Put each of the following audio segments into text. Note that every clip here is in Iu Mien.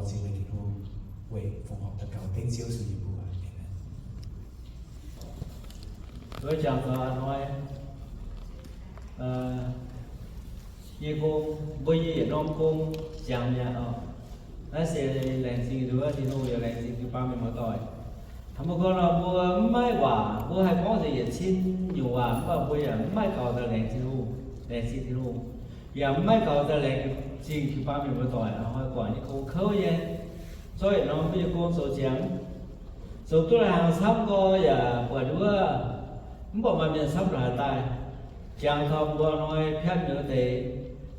Zingh meih Tin-Hungh weic fongc horc daux gaux dengv Ziouv Yesu nyei mbuox. Aamen. Wuov jangx taux a'hnoi, yie gong, mbuo yie yietc norm gong ziangx mi'aqv oc. Naaiv se laengz zingh nduov Tin-Hungh, yaac laengz zingh jiu-baang mienh muoz-doic. Hnangv mbuo gorngv nor, mbuo mv maaih waac, mbuo haih gorngv nzengc yietc cin nyungc waac, mv baac mbuo yaac mv maaih gaux daaih laengz Tin-Hungh, laengz zingh Tin-Hungh, yaac mv maaih gaux daaih laengz zingh jiu-baang mienh muoz-doic hnoi-guangc nyei gong kouv nyei. Zorqv yietc norm mbuo nyei gong zoux ziangx, zoux duqv lai-hnaangx camv gorx yaac buatc nduov, mv baac maaih mienh camv ndongc haaix daaih. Jangx taux mbuo hnoi piatv nyei wuov deix,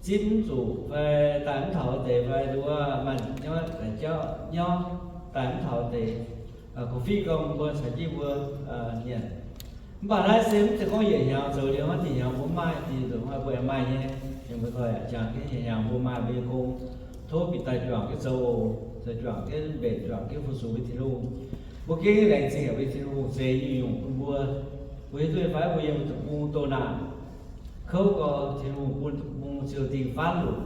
zipv mv zuqc fai daaih mv taux wuov deix fai nduov maaih nyauv, nyauv daaih mv taux wuov deix, korv-fiqv gorngv mbuo caux jienv mbuo nyanc. Mv baac naaiv se mv zeiz gorngv yietc hnyangx zoux liuz hnangv, diuh hnyangx mbuo maaih, diuh nzunc hnoi mbuo yaac maaih nyei. Mienh muoz-doic, jangx jienv yietc hnyangx mbuo maaih mbuo nyei gong, tov bieqc daaih juangc jienv zoux oc. Zoux juangc jienv mbenc, juangc jienv fu-sux mbuo Tin-Hungh. Mbuo gengh laengz zingh haic mbuo Tin-Hungh zeix nyungc-nyungc bun mbuo. Mbuo hiuv duqv nyei fai? Mbuo yiem deic-bung doh naanc kouv gorx, Tin-Hungh bun deic-bung ziouc dingh faanv lunc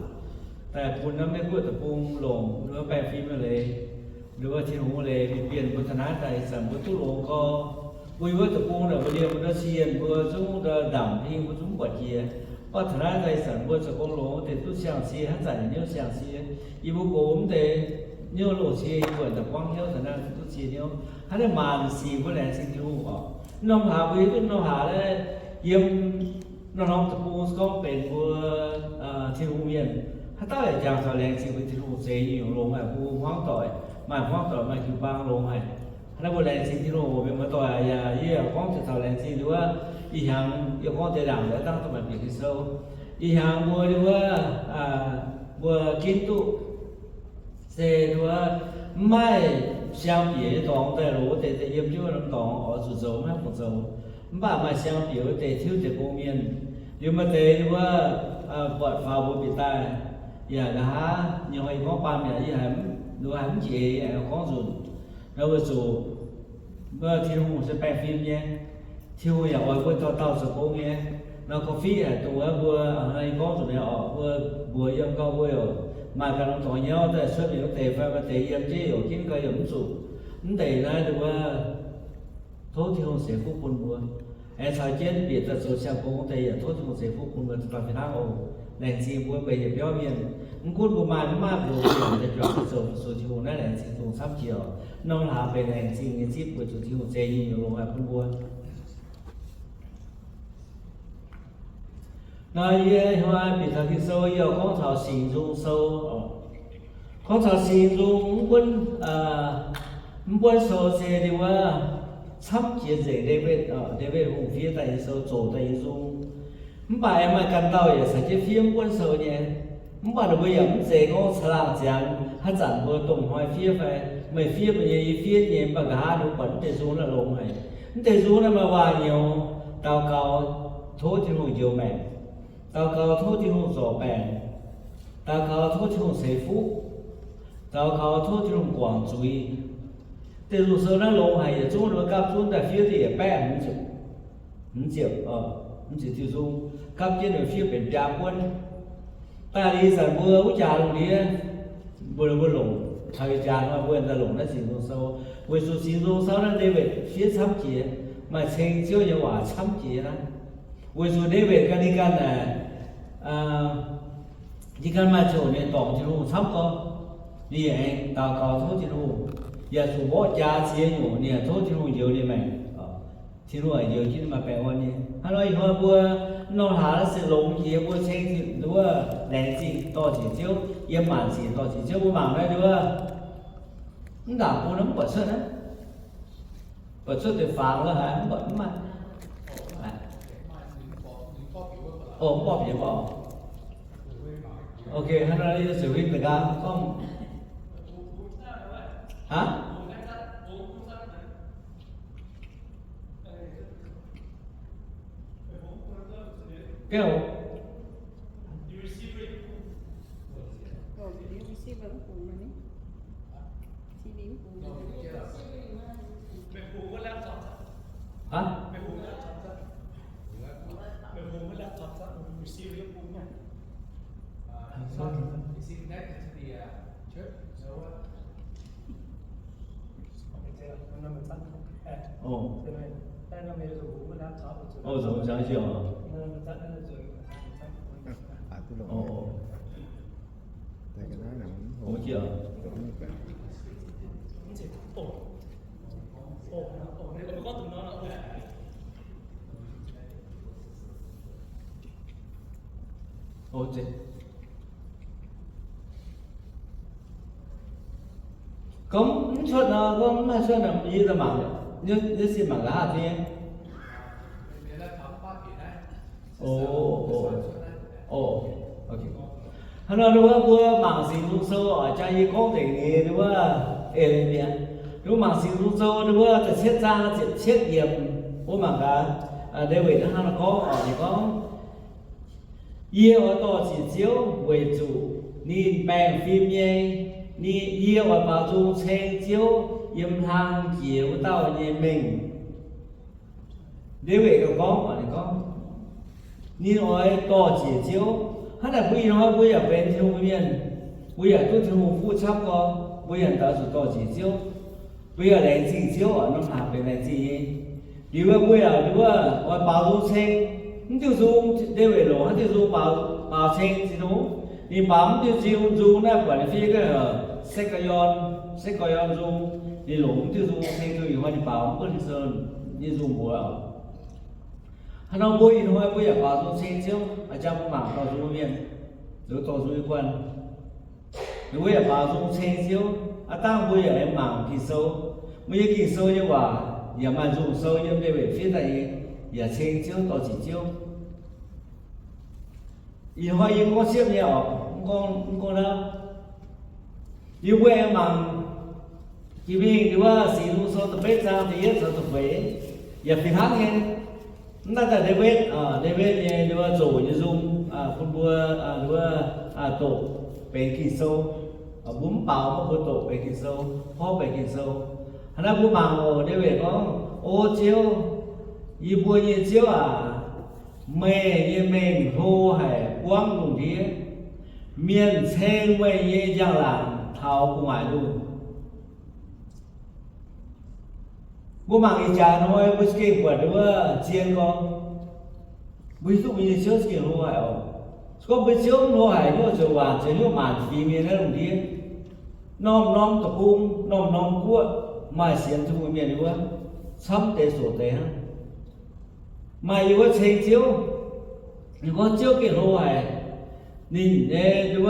daaih bun naaiv Meiv Guoqv deic-bung longc wuov baengh fim nyei leiz, wuov Tin-Hungh leiz mingh bienh mbuo taux naaiv daaih. Ih zanc mbuo duqv longx gorx, mbuo yiem wuov deic-bung naaic, mbuo liemh mbuo ndau cien mbuo zungv ndamc hingh, mbuo zungv mv buatc jiex. Mv baac taux naaiv daaih ih zanc mbuo zoux gong longx wuov deix duqv siang-cie, haaix zanc nyei hnyouv siang-cie. Yie mbuo gox wuov deix hnyouv loz-cie, yie mbuo daaih buangv hnyouv taux naaiv duqv cie hnyouv. Hnangv naaiv maanc sic mbuo laengz zingh Tin-Hungh oc. Norm hlaax mbuo hiuv duqv norm hlaax naaiv yiem norm-norm deic-bung se gorngv benx mbuo Tin-Hungh mienh, haaix dauh yaac jangx taux laengz zingh mbuo Tin-Hungh zeix nyungc-nyungc longx haic, mbuo hmuangv doic, maaih hmuangv doic, maaih jiu-baang longx haic. Hnangv naaiv mbuo laengz zingh Tin-Hungh oc, mienh muoz-doic aac. Yaac yie yaac gorngv ziouc taux laengz zingh nduov, ih hnyangx yie gorngv deix ndaangc daaih dangh duqv maaih bieqc Ging-Sou. Ih hnyangx mbuo nduov, mbuo ginv duqv se nduov mv maaih siang-bieqc nyei dorngx daaih loz wuov deix, daaih yiem jienv wuov norm dorngx oix zuqc zoux, mv haih fungc zoux. Mv baac maaih siang-bieqc wuov deix tiuv deix gong mienh. Liuz maaih deix nduov buatc faaux mbuo bieqc daaih, yaac nqa'haav nyei hnoi yie gorngv baamh mi'aqv, yie haiz, nduov haiz mv jiex, yie aengx gorngv nzunc. Nor weic zuqc Tin-Hungh se baengh fim nyei. Tin-Hungh yaac oix mbuo dauh dauh zoux gong nyei. Nor korv-fiqv haic dongh wuov mbuo hnoi gorngv zuqc nyei oc, mbuo mbuox yiem gauh mbuo oc, maaih ganh norm dorngx nyauv daaih cuotv mingh wuov deix fai maaih deix yiem jienv yaac ginv gauh yaac mv zuqc. Mv deix naaiv nduov tov Tin-Hungh ceix fuqv bun mbuo. Aengx caux jienv bieqc daaih zoux siang-gong wuov deix yaac tov Tin-Hungh ceix fuqv bun mbuo dauh dauh fih hnangv oc. Laengz zingh mbuo benx yietc biauv mienh. Mv gunv mbuo maaih mv maaih, mbuo yaac daaih juangc zoux fu-sux Tin-Hungh naaiv, laengz zingh Tin-Hungh camv jiex oc. Norm hlaax benx laengz zingh nyei zipv weic zuqc Tin-Hungh zeix nyungc-nyungc longx haic bun mbuo. Nor yie hnoi bieqc taux Ging-Sou, yie gorngv taux Singx Nzung Sou oc. Gorngv taux Singx Nzung, mv buonv, mv buonv sou se ninh wuov camv jiex nzengc Ndaawitv, Ndaawitv Hungh fiev daaih nyei sou, zoqc daaih nyei nzung. Mv baac aengx maaih ganh dauh yaac caux jienv fiev mv buonv sou nyei. Mv baac ninh mbuo yaac mv zeiz gorngv caangh laangh ziangx, haaix zanc mbuo dongh hnoi fiev fai meih fiev mbuo nyei, yie fiev nyei, mv baac nqa'haav ninh mbuo buatc mv deix nzung naaiv longx haic. Mv deix nzung naaiv maaih waac-nyouz: daux gaux tov Tin-Hungh njoux maengc, daux gaux tov Tin-Hungh zorc baengc, daux gaux tov Tin-Hungh ceix fuqv, daux gaux tov Tin-Hungh guangc zuiz. Deix nzung sou naaiv longx haic, yietc zungv ninh mbuo gapv zunv daaih fiev duqv yietc baeqv hmz ziepc, hmz ziepc, hmz ziepc diuh nzung, gapv jienv ninh fiev benx biaa buonv. Daaih liuz zanc mbuo wuov jaax lungh ndiev, mbuo, mbuo longc taux ih jaax nor mbuo daaih longc naaiv Singx Nzung Sou, weic zuqc Singx Nzung Sou naaiv Ndaawitv fiev camv jiex, maaih ceng Ziouv nyei waac camv jiex naaiv. Weic zuqc Ndaawitv ganh ninh ganh naaic, ninh ganh maaih ziangh hoc ninh dorngc Tin-Hungh camv gorx, ninh yaac aengx daux gaux tov Tin-Hungh, yaac zuqc mborqv jaax ziex nyungc ninh yaac tov Tin-Hungh njoux ninh maengc. Tin-Hungh yaac njoux jienv ninh maaih baengh orn nyei. Hnangv nor ih hnoi mbuo norm hlaax naaiv se longx jiex, mbuo ceng nduov laengz zingh dorh njiec Ziouv, yiem maanc sic dorh njiec Ziouv. Mbuo mangc naaiv nduov, mv ndaangc bung naaiv mv buatc cuotv naaiv, buatc cuotv deix fangx lo haaix, mv buatc mv maaih. O, mv borqv bieqc mborqv. Ok, hnangv nor yie ziouc huin da'nqaang gorngv, hnangv, gengh hoc, hnangv, Gorngv mv cuotv nor, gorngv mv haih cuotv nor, yie mangc, yie sin mangc nqa'haav nyei. Hnangv nor nduov mbuo mangc Singx Nzung Sou oc, jang yie gorngv nzengc nyei nduov eix leiz mi'aqv. Nduov mangc Singx Nzung Sou nduov da'cietv zaang ziepc cietv yiemc, mbuo mangc gaax, Ndaawitv hnangv haaix nor gorngv oc, ninh gorngv, Yie oix dorh ziec Ziouv weic zuqc ninh baengh fim nyei. Ninh, yie oix baaux nzung ceng Ziouv yiem hlang jiex wuov dauh nyei mengh. Ndaawitv gauh gorngv, ninh gorngv, ninh oix dorh ziec Ziouv. Hnangv naaic mbuo ih hnoi mbuo yaac benx Tin-Hungh mienh, mbuo yaac duqv Tin-Hungh fuqv camv gorx, mbuo yaac daaih zuqc dorh ziec Ziouv. Mbuo yaac laengz zingh Ziouv oc, norm haaix benx laengz zingh nyei. Liuz mbuo yaac nduov oix baaux nzung ceng. Mv diuh nzung, Ndaawitv longc haaix diuh nzung baaux, baaux ceng Tin-Hungh? Ninh baaux mv diuh nzung, nzung naaiv buatc ninh fiev ga'naaiv Sekc^gor^yon, Sekc^gor^yon Nzung. Ninh longc mv diuh nzung ceng Tin-Hungh, ih hnoi ninh baaux mv buonv ninh nyei nzung mbuox oc. Hnangv nor mbuo ih hnoi mbuo yaac baaux nzung ceng Ziouv. A'jang mbuo mangc dorh nzung mienh, zoux dorh nzung nyei guanh, mbuo yaac baaux nzung ceng Ziouv. Aav dangh mbuo yaac aengx mangc Ging-Sou. Mbuo nyei Ging-Sou nyei waac yaac maaih nzung sou yiem Ndaawitv fiev daaih nyei, yaac ceng Ziouv, dorh ziec Ziouv. Ih hnoi yie gorngv siepv nyei oc, mv gorngv, mv gorngv naaiv. Liuz mbuo aengx mangc jiex mingh nduov Singx Nzung Sou da'betv zaang da'yietv caux da'feix, yaac fih hnangv nyei. Mv daaih daaih Ndaawitv, Ndaawitv nyei nduov zoqc nyei nzung bun mbuo nduov doqc benx Ging-Sou. Mbuo mv baaux mv bun doqc benx Ging-Sou, porv benx Ging-Sou. Hnangv naaiv mbuo mangc oc, Ndaawitv gorngv, O Ziouv, yie mbuo nyei Ziouv aac, meih nyei mengh hlo haic buangv lungh ndiev. Mienh ceng meih nyei njang-laangc taux gu'nguaaic lungh. Mbuo mangc ih jaax hnoi mbuo za'gengh buatc wuov zien gorngv, mbuo hiuv duqv mbuo nyei Ziouv za'gengh hlo haic oc. Se gorngv mbuo Ziouv mv hlo haic, hnyouv ziouc waanc, ziouc hnyouv maanc fingx mienh naaiv lungh ndiev. Norm-norm deic-bung, norm-norm guoqv maaih sienx Tin-Hungh mienh wuov, camv deix soc deix hnangv. Maaih yie wuov ceng Ziouv, ninh gorngv Ziouv gengh hlo haic. Ninh nyei nduov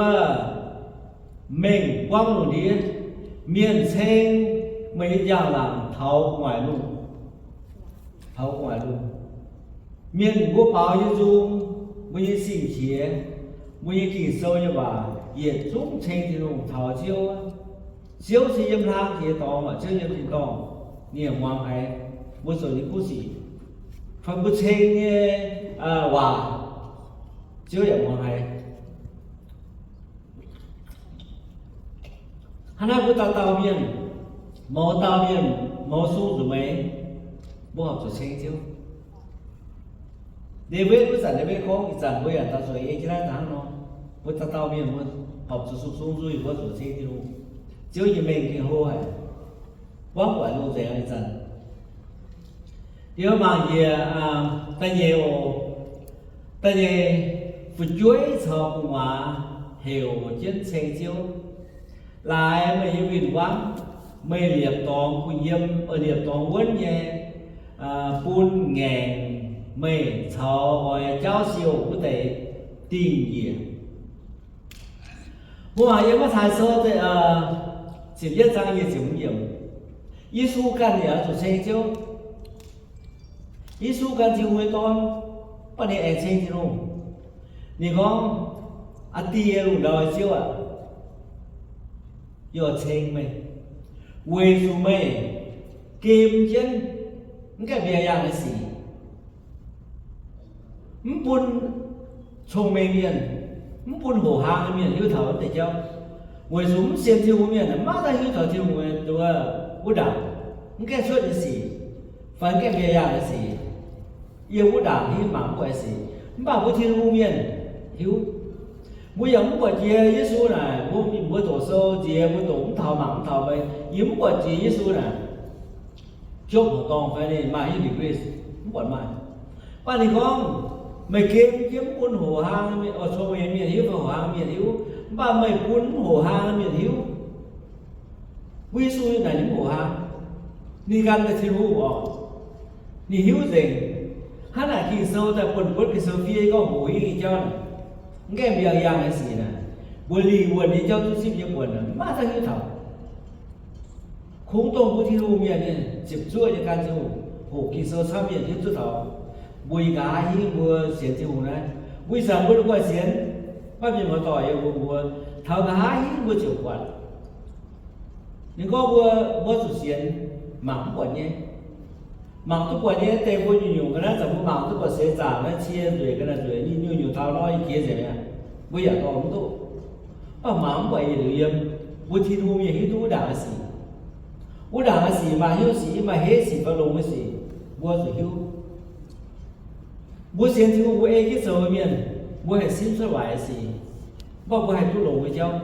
mengh buangv lungh ndiev, mienh ceng meih nyei njang-laangc taux gu'nguaaic lungh, taux gu'nguaaic lungh. Mienh mbuo baaux nyei nzung, mbuo nyei sing-qiex, mbuo nyei Ging-Sou nyei waac yietc zungv ceng Tin-Hungh taux Ziouv. Ziouv se yiem hlang jiex dorngx, Ziouv yiem tin-dorngh, ninh yaac muangx haiz mbuo zoux nyei kuv sic. Fai mbuo ceng nyei waac, Ziouv yaac muangx haiz. Hnangv naaiv mbuo dauh dauh mienh, mouz dauh mienh, mouz sung nzuqc meix, mbuo horpc zuqc ceng Ziouv. Ndaawitv wuov zanc Ndaawitv gorngv, ih zanc mbuo yaac daaih zuqc ei jienv naaiv daaih hnangv nor, mbuo dauh dauh mienh mbuo horpc zuqc sung sung nzuih mbuo zuqc ceng Tin-Hungh. Ziouv nyei mengh gengh hlo haic, buangv gu'nguaaic lungh nzengc ih zanc. Liuz mangc njiec da'nyeic oc. Da'nyeic, fu'jueiv caux gu'nguaaz heuc jienv ceng Ziouv. Laaix meih nyei win-wangv, meih liepc dorngx kuh yiem, liepc dorngx wuonv nyei, bun ngaengc meih caux oix jaauv siouh wuov deix dingh njiec. Mbuo mangc yiem Matv^taai Sou ziepc yietv zaang nyic ziepc hmz yiemc, Yesu ganh yaac zuqc ceng Ziouv. Yesu gan Tin-Hungh nyei Dorn, mv baac ninh aengx ceng Tin-Hungh. Ninh gorngv, Aa Die, lungh ndau nyei Ziouv aac, yie oix ceng meih, weic zuqc meih gem jienv mv gaengh mbiauz yaangh nyei sic, mv bun cong-mengh mienh, mv bun hoqc hlang nyei mienh hiuv taux wuov deix jauv. Weic zuqc mv sienx Tin-Hungh mienh maiv daaih hiuv taux Tin-Hungh nyei wuov ndaangc, mv gaengh cuotv nyei sic, fai mv gaengh mbiauz yaangh nyei sic, yiem wuov ndaangc hiuv mangc mv buatc nyei sic. Mv baac mbuo Tin-Hungh mienh hiuv. Mbuo yaac mv buatc jiex Yesu naaic, mbuo, mbuo doqc sou nziex, mbuo doqc mv taux, mangc mv taux, mbuo yaac mv buatc jiex Yesu naaic, Job horqc dorngh fai ninh maaih hnyouv degrees, mv buatc maaih. Mv baac ninh gorngv, meih gem jienv mv bun hoqc haang, oix cong meih mienh hiuv fai hoqc haang mienh hiuv, mv baac meih bun mv hoqc haang mienh hiuv. Mbuo Yesu naaic ninh mv hoqc haang. Ninh ganh daaih Tin-Hungh oc. Ninh hiuv nzengc. Hnangv naaic Ging-Sou daaih buonv-buonv Ging-Sou fiev gorngv hoqc hingv nyei jauv naaic, mv gaengh mbiaangx yangh nyei sic naaic, mbuo lingh wuonh nyei jauv duqv zipv nyei buonc naaic, maiv maaih hiuv taux. Kungx dongh mbuo Tin-Hungh mienh nyei ziepc zuoqv nyei gan Tin-Hungh hoqc Ging-Sou camv mienh hiuv duqv taux. Mbuo yiem nqa'haav hingv mbuo sienx Tin-Hungh naaiv, mbuo ih zanc mbuo la'guaih sienx, maiv mienh muoz-doic yiem mbuo, mbuo taux nqa'haav hingv mbuo ziouc buatc. Ninh gorngv mbuo, mbuo zuqc sienx, mangc mv buatc nyei. Mangc duqv buatc nyei deix mbuo nyungc-nyungc ga'naaiv zanc mbuo mangc duqv buatc seix zaangc naaiv cie nzueic ga'naaiv nzueic, nyungc-nyungc taux nor yie jiex nzengc mi'aqv. Mbuo yaac dorh mv duqv. Mv baac mangc mv buatc yietc liuz yiem, mbuo Tin-Hungh mienh hiuv duqv wuov ndaangc nyei sic. Wuov ndaangc nyei sic maaih hnyouv sic, maaih heiv sic fai longx nyei sic, mbuo zuqc hiuv. Mbuo sienx Tin-Hungh, mbuo ei jienv zoux mienh, mbuo haih simv cuotv waaic nyei sic, mv baac mbuo haih duqv longx nyei jauv.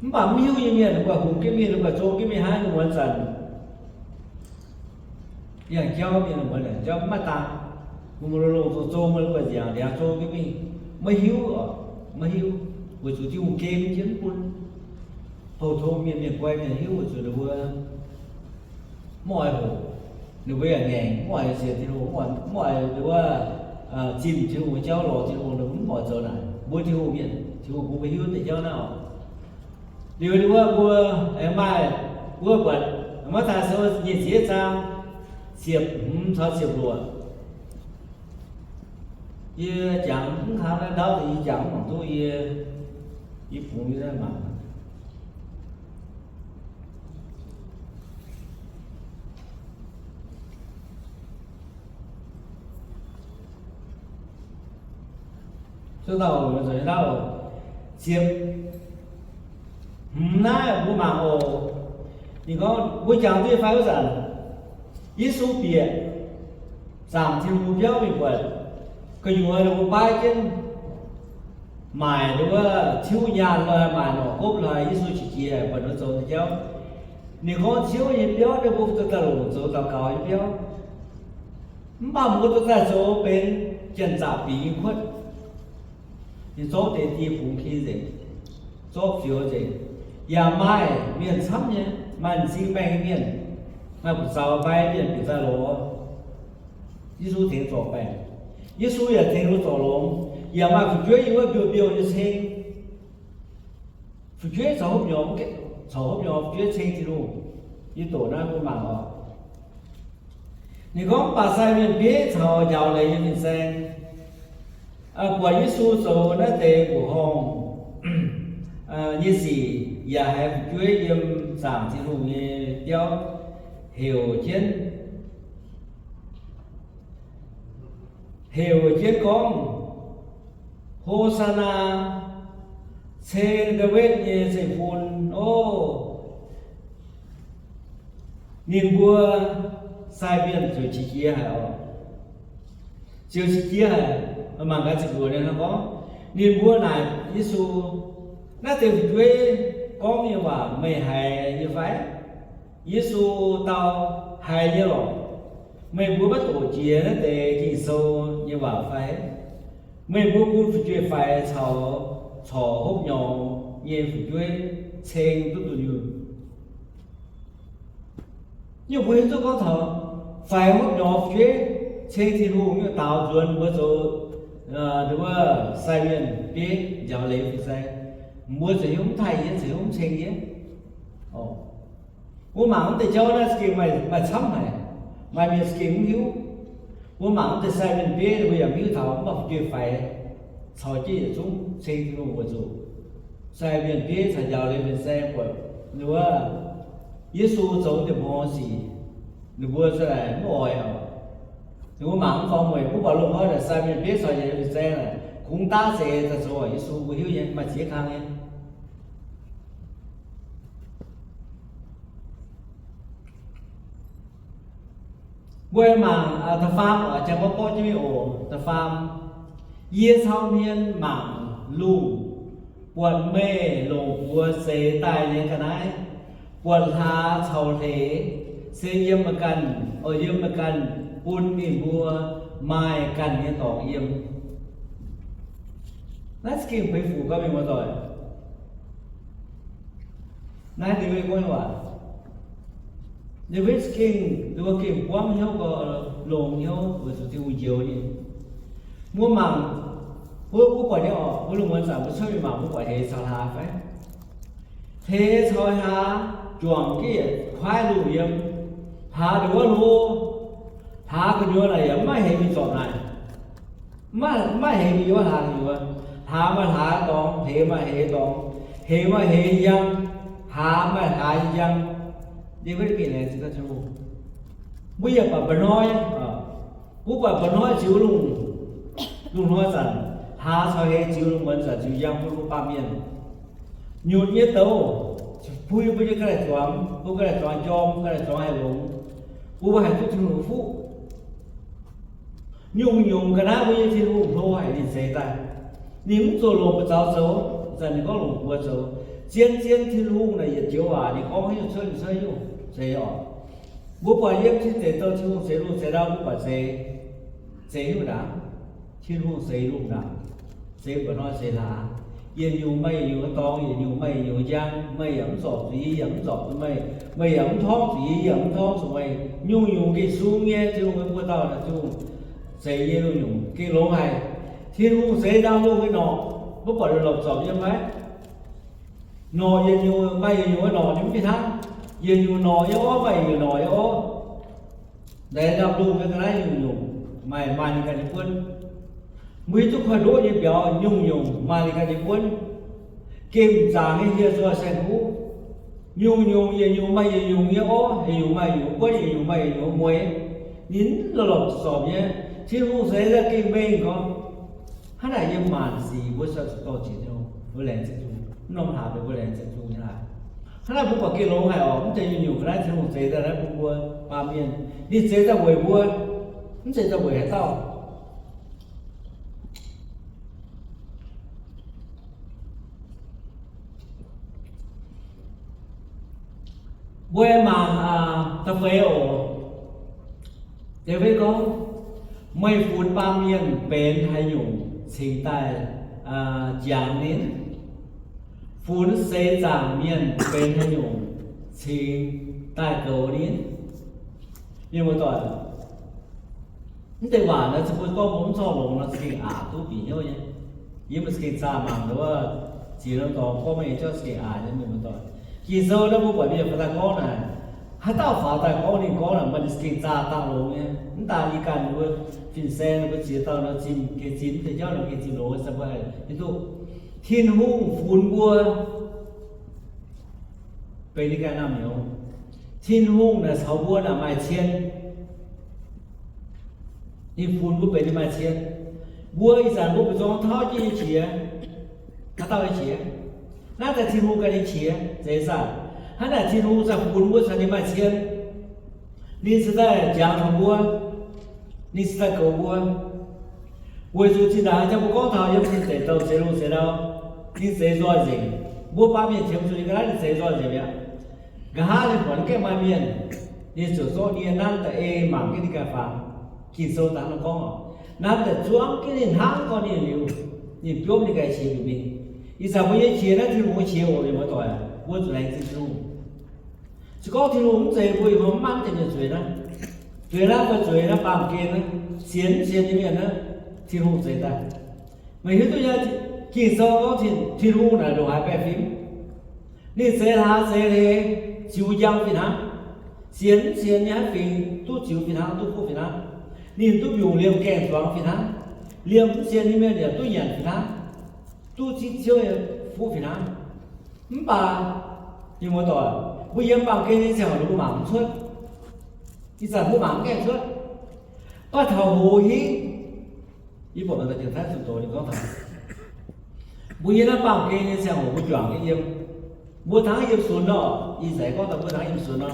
Mv baac mv hiuv nyei mienh, ninh guaih hungx jienv mingh, ninh guaih zong jienv mingh hnangv muonz zanc yangh jauv mienh, muonz zanc jauv mv maaih daan. Mbuo longx-longx zong-zong, mbuo guaih nziaauc ndiangx zong jienv mingh, maiv hiuv oc, maiv hiuv. Weic zuqc Tin-Hungh gem jienv mv bun. Pou-tong mienh, mienh guai mienh hiuv weic zuqc ninh mbuo mv oix hoqc, ninh mbuo yaac ngaengc, mv oix sienx Tin-Hungh, mv oix, mv oix wuov, zimh Tin-Hungh nyei jauv, lorz Tin-Hungh, ninh mbuo mv oix zoux naaic. Mbuo Tin-Hungh mienh, Tin-Hungh bun mbuo hiuv deix jauv naaiv oc. Liuz ninh mbuo, mbuo aengx maaih, mbuo buatc Matv^taai Sou nyic ziepc zaang ziepc hmz caux ziepc luoqc. Yie jangx mv kangv naaiv ndau, yie jangx mv mangc duqv, yie, yie bungx yie naaiv mangc. Cuotv dauh, cuotv dauh ziepc hmz naaiv mbuo mangc oc. Ninh gorngv mbuo jangx duqv fai wuov zanc, Yesu bieqc zaangc Tin-Hungh biauv mingh buatc gu'nyuoz ninh mbuo baav jienv maaic ninh wuov tiuv nyaanh lorh, maaic norqc gopv lorh, Yesu qiex jiez buatc ninh mbuo zoux nyei jauv. Ninh gorngv Ziouv nyei biauv naaiv mbuo duqv daaih longc zoux daux gaux nyei biauv. Mv baac mbuo duqv daaih zoux benx janx-zaqc bingx nyei kuotv. Ninh zorqv deix dieh bungx ki nzengc, zorqv fioux nzengc. Yaac maaih mienh camv nyei, maaih m'zing maengh nyei mienh, maaih buoz-zaux mbai mienh bieqc daaih lorz Yesu tengx zorc baengc. Yesu yaac tengx ninh mbuo zorc longx. Yaac maaih fu'jueiv yiem wuov mbiouh-mbiouh nyei ceng. Fu'jueiv caux hopv nyorx, caux hopv nyorx fu'jueiv ceng Tin-Hungh. Yie doqc naaiv mbuo mangc oc. Ninh gorngv, mv baac sai mienh bieiv caux njaaux leiz nyei fin-saeng buatc Yesu zoux naaiv deix mbuoqc horngh nyei sic, yaac haiz fu'jueiv yiem zaangc Tin-Hungh nyei biauv heuc jienv, heuc jienv gorngv, Ho^saa^naa! Ceng Ndaawitv nyei zeiv-fun oc! Ninh mbuo sai mienh ziouc qiex jiez haic oc. Ziouc qiex jiez haic. Mangc gaax ziepc luoqc ninh gorngv, ninh mbuo naaic Yesu, naaiv deix fu'jueiv gorngv nyei waac meih haiz nyei fai? Yesu dau, haiz nyei lorqc. Meih mbuo maiv doqc jiex naaiv deix Ging-Sou nyei waac fai? Meih mbuo bun fu'jueiv-faix caux corc hopv nyorx nyei fu'jueiv ceng duqv dunh yunh. Nyungc mbuo hiuv duqv gorngv taux faix hopv nyorx fu'jueiv ceng Tin-Hungh nyei daaux nzuonx mbuo zoux wuov sai mienh bieiv njaaux leiz fin-saeng, mbuo ziouc hiuv mv taaih yie, ziouc hiuv mv ceng yie. Mbuo mangc mv deix jauv naaiv za'gengh maaih camv haic, maaih mienh za'gengh mv hiuv. Mbuo mangc mv deix sai mienh bieiv mbuo yaac mv hiuv taux, mv baac fu'jueiv-faix caux jienv yietc zungv ceng Tin-Hungh weic zuqc sai mienh bieiv caux njaaux leiz fin-saeng buatc wuov Yesu zoux deic-bung sic, ninh mbuo za'naaic mv oix oc. Ninh mbuo mangc mv faaux mueic, mv baac loz-hnoi naaic sai mienh bieiv caux njaaux leiz fin-saeng naaic kungx daav zeix daaih zoux oc. Yesu mbuo hiuv nyei, maaih ziex kang nyei. Mbuo mangc da'faam, jangx gorngv borqv jienv mingh oc. Da'faam, yie cau hmien mangc lungh, buatc meih longc buoz zeix daaih nyei ga'naaiv, buatc hlaax caux hleix, se yiem meih ganh, oix yiem meih ganh bun ninh mbuo maaih ganh nyei dorngx yiem. Naaiv za'gengh peix fuc gau mienh muoz-doic. Naaiv ninh mbuo gorngv nyei waac, ninh mbuo za'gengh, ninh mbuo gengh buangv hnyouv gau, longx hnyouv weic zuqc Tin-Hungh njoux ninh. Mbuo mangc, mbuo, mbuo buatc nyei oc, mbuo lungh muonz zanc mbuo cuotv mingh mangc, mbuo buatc hleix caux hlaax fai? Hleix caux hlaax juangc jienv yietc kuaaiv lungh yiem. Hlaax ndongc wuov hlo, hlaax gu'nyuoz naaic yaac mv maaih hleix mingh zorpc naaic. Mv maaih, mv maaih hleix mingh yiem hlaax gu'nyuoz. Hlaax maaih hlaax dorngx, hleix maaih hleix dorngx, hleix maaih hleix njang, hlaax maaih hlaax njang. Ninh mbuo gengh laengz zingh Tin-Hungh. Mbuo yaac buatc mba'hnoi, mbuo buatc mba'hnoi ziux lungh, lungh hnoi zanc, hlaax caux hleix ziux lungh muonz zanc ziux njang bun mbuo baamh mienh. Nyutc nyei douz, puix mbuo nyei ga'naaiv-zuangx, mbuo ga'naaiv-zuangx jorm, ga'naaiv-zuangx haih longx, mbuo mbuo haih duqv Tin-Hungh fuqv. Nyungc-nyungc ga'naaiv mbuo nyei Tin-Hungh hlo haic ninh zeix daaih. Ninh mv zuqc longc buoz-zaux zoux, ih zanc ninh gorngv longc buoz zoux. Zien-zien Tin-Hungh naaic yietc joux waac ninh gorngv haaix nyungc cuotv ninh cuotv haaix nyungc zeix oc. Mbuo buatc yiem cing-nzengc douh Tin-Hungh zeix lungh zeix ndau mbuo buatc zeix, zeix nyungc ndaangc. Tin-Hungh zeix lungh ndaangc, zeix mba'hnoi zeix hlaax. Yietc nyungc maaih yietc nyungc dorngx, yietc nyungc maaih yietc nyungc njang. Meih yaac mv zorpc zuqc yie, yie yaac mv zorpc zuqc meih. Meih yaac mv torngv zuqc yie, yie yaac mv torngv zuqc meih. Nyungc-nyungc gengh sung nyei, Tin-Hungh mbuo buoz dauh naaic Tin-Hungh zeix nyei nyungc-nyungc gengh longx haic. Tin-Hungh zeix ndaamv-lungh nyei norqc, mbuo buatc lorqc zorpc yiem fai? Norqc yietc nyungc maaih yietc nyungc nyei norqc, ninh mv fih hnangv. Yietc nyungc norqc nyei orv maaih yietc nyungc norqc nyei orv. Ndaix ndaamv-lungh nyei ga'naaiv nyungc-nyungc maaih maaih ninh ganh nyei buonv. Mbuo hiuv duqv koiv-ndoqv nyei mbiauz nyungc-nyungc maaih ninh ganh nyei buonv. Gemh zaangc nyei hieh nzoih saeng-kuv, nyungc-nyungc yietc nyungc maaih yietc nyungc nyei orv, yietc nyungc maaih yietc nyungc buonv, yietc nyungc maaih yietc nyungc mueix. Ninh lorqc-lorqc zorpc nyei. Tin-Hungh zeix daaih gengh mengh gorngv. Hnangv naaic yiem maanc sic mbuo ziouc zuqc dorh jiex Tin-Hungh, mbuo laengz zingh Tin-Hungh. Mv norm hlaax mbuo laengz zingh Tin-Hungh nyei hlaax. Hnangv naaic mbuo buatc gengh longx haic oc. Mv zeiz nyungc-nyungc ga'naaiv Tin-Hungh zeix daaih naaiv bun mbuo baamh mienh. Ninh zeix daaih weic mbuo, mv zeiz daaih weic haaix dauh. Mbuo mangc da'feix oc. Da'feix gorngv, meih funx baamh mienh benx haaix nyungc cingx daaih jangx ninh? Funx seix zaangc mienh benx haaix nyungc cingx daaih goux ninh? Mienh muoz-doic, mv deix waac naaiv se mbuo gorngv mbuo mv zorqv longx nor za'gengh aqc duqv bieqc hnyouv nyei. Yie mbuo za'gengh zaah mangc nduov, ziex norm dorngx gorngv mengh jauv za'gengh aqc nyei, mienh muoz-doic. Ging-Sou naaiv mbuo buatc mienh faaux daaih gorngv naaic, haaix dauh faaux daaih gorngv ninh gorngv naaic, maaih za'gengh zaah dangh longx nyei. Mv daan yie ganh mbuo fin-saeng mbuo ziex dauh nor zimh gengh zimh, mv deix jauv nor gengh zimh longx, se mbuo hiuv duqv Tin-Hungh funx mbuo benx ninh ganh naamh nyouz. Tin-Hungh naaic caux mbuo naaic maaih cien. Ninh funx mbuo benx ninh maaih cien. Mbuo ih zanc mbuo buoz-zong tauv jienv nyei qiex, haaix dauh nyei qiex? Naaiv daaih Tin-Hungh ganh nyei qiex, zeiz saah? Hnangv naaic Tin-Hungh zaah funx mbuo caux ninh maaih cien. Ninh cingx daaih jangx taux mbuo. Ninh cingx daaih goux mbuo. Weic zuqc zinh ndaangc jang mbuo gorngv taux yiem cing-nzengc douh zeix lungh zeix ndau, ninh zeix nzoih nzengc. Mbuo baamh mienh qiemx zuqc ninh ga'naaiv ninh zeix nzoih nzengc mi'aqv. Nqa'haav ninh buatc gaengh maaih mienh, ninh ziouc zorqv nie nanv daaih ei mangc jienv ninh ganh fangx. Ging-Sou daaih nor gorngv oc, nanv daaih zuangv jienv ninh hnangv gorngv ninh liuz, ninh biomv ninh ganh qiex liuz mingh. Ih zanc mbuo nyei qiex naaiv Tin-Hungh nyei qiex oc, mienh muoz-doic, mbuo zuqc laengz zingh Tin-Hungh. Se gorngv Tin-Hungh mv zeix mbuo, mbuo mv manv deix mienh zueiz naaiv, zueiz naaiv mbuo zueiz naaiv baamh gen naaiv, sienx mv sienx nyei mienh naaiv, Tin-Hungh zeix daaih. Meih hiuv duqv nyei, Ging-Sou gorngv Tin-Hungh naaic ndongc haaix baeqc fim. Ninh zeix hlaax zeix hleix ziux njang fih hnangv. Sienx mv sienx nyei haaix fingx duqv ziux fih hnangv, duqv fuqv fih hnangv. Ninh duqv mbiungc liemh gaengh zuangx fih hnangv. Liemh mv sienx nyei mienh yaac duqv nyanc fih hnangv, duqv zipv ciouv nyei fuqv fih hnangv. Mv baac mienh muoz-doic, mbuo yiem baamh gen nyei ziangh hoc mbuo mangc mv cuotv. Ih zanc mbuo mangc mv gaengh cuotv. Mv baac taux hoz hingv, yie buatc maaih deix Janx-Taiv zunh doz ninh gorngv taux, mbuo yiem naaiv baamh gen nyei ziangh hoc mbuo juangc jienv yiem. Mbuo hnangv yiem sunx nor, ih zanc gorngv taux mbuo hnangv yiem sunx nor,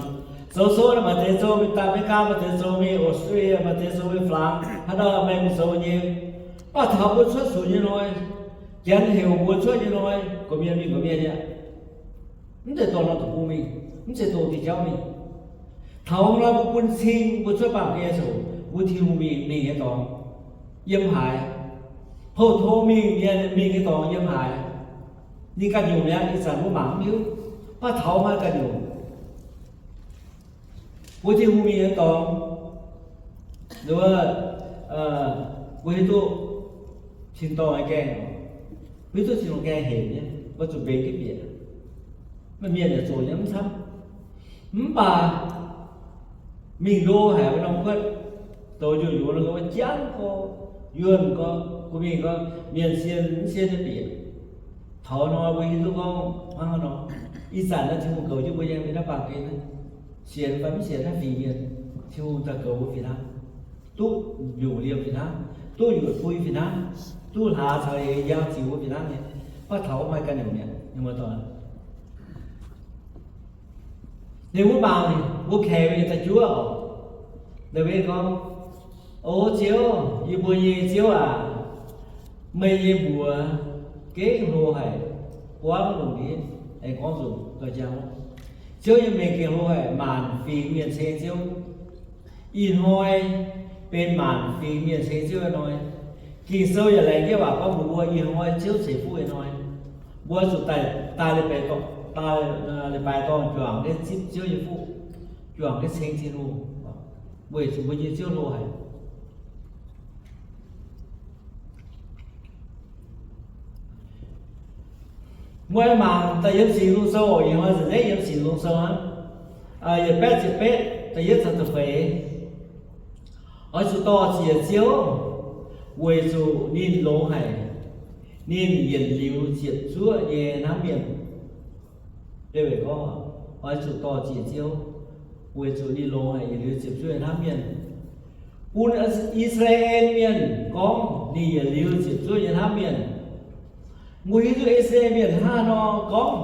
zoux sou naaic maaih deix zoux mingh daaih America, maaih deix zoux mingh Australia, maaih deix zoux mingh Flangx, haaix dauh maaih mingh zoux nyei. Mv baac taux mbuo cuotv sunx nyei hnoi, Janx heuc mbuo cuotv nyei hnoi, gorqv-mienh mingh gorqv-mienh aqv. Mv zeiz dorh norm deic-bung mingh, mv zeiz dorh diuh jauv mingh. Taux hnoi mbuo bun cing mbuo cuotv baamh gen ziouc, mbuo Tin-Hungh mingh, mingh nyei dorngx yiem haaix. Pou-tong mingh, mienh mingh nyei dorngx yiem haaix. Ninh ganh nyungc mi'aqv. Ih zanc mbuo mangc mv hiuv, mv baac taux hnoi ganh nyungc mbuo Tin-Hungh mingh nyei dorngx, mbuo hiuv duqv tin-dorngh nyei gaengh, hiuv duqv tin-dorngh gaengh hec nyei, mbuo zuqc mbenc jienv bieqc. Maaih mienh yaac zoqc nyei mv camv. Mv baac mingh ndo haic wuov norm kuotv, douz njunh njunh nor, wuov jangv gorx, yuonh gorx, gorqv-mienh gorx, mienh sien mv sien nyei bieqc. Taux hnoi mbuo hiuv duqv gorngv hnangv nor, ih zanc naaiv Tin-Hungh goux jienv mbuo yiem naaiv baamh gen, sienx fai mv sienx naaiv fingx mienh, Tin-Hungh daaih goux mbuo fih hnangv, duqv nyungc liemh fih hnangv, duqv nyungc bui fih hnangv, duqv hlaax caux eix njaaux ziux mbuo fih hnangv nyei. Mv baac taux hnoi ganh nyungc mi'aqv, ninh mbuo dorh Ninh mbuo mangc, mbuo kaeqv mingh da'juov oc. Ndaawitv gorngv, O Ziouv, yie mbuo nyei Ziouv aac, meih nyei mbuox gengh hlo haic, buangv lungh ndiev. Aengx gorngv nzunc doix-jang, Ziouv nyei mengh gengh hlo haic, maanc fingx mienh ceng Ziouv. Ih hnoi benx maanc fingx mienh ceng Ziouv nyei hnoi. Ging-Sou yaac laengz jienv waac gorngv mbuox mbuo, ih hnoi Ziouv ceix fuqv nyei hnoi. Mbuo zuqc daaih, daaih leiz-baaix dorngh, daaih, leiz-baaix dorngh juangc jienv zipv Ziouv nyei fuqv, juangc jienv ceng Tin-Hungh, weic zuqc mbuo nyei Ziouv hlo haic. Mbuo mangc daaih yiem Singx Nzung Sou, ih hnoi nzengc yiem Singx Nzung Sou aqv, yietc baeqv ziepc betv, da'yietv caux da'feix. Oix zuqc dor-ziec Ziouv, weic zuqc ninh longx haic. Ninh yietc liuz ziepc zuoqv nyei hnamv mienh. Oix zuqc dor-ziec Ziouv, weic zuqc ninh longx haic, yietc liuz ziepc zuoqv nyei hnamv mienh. Bun I^saa^laa^en Mienh gorngv ninh yietc liuz ziepc zuoqv nyei hnamv mienh. Mbuo hiuv duqv I^saa^laa^en Mienh hnangv haaix nor gorngv.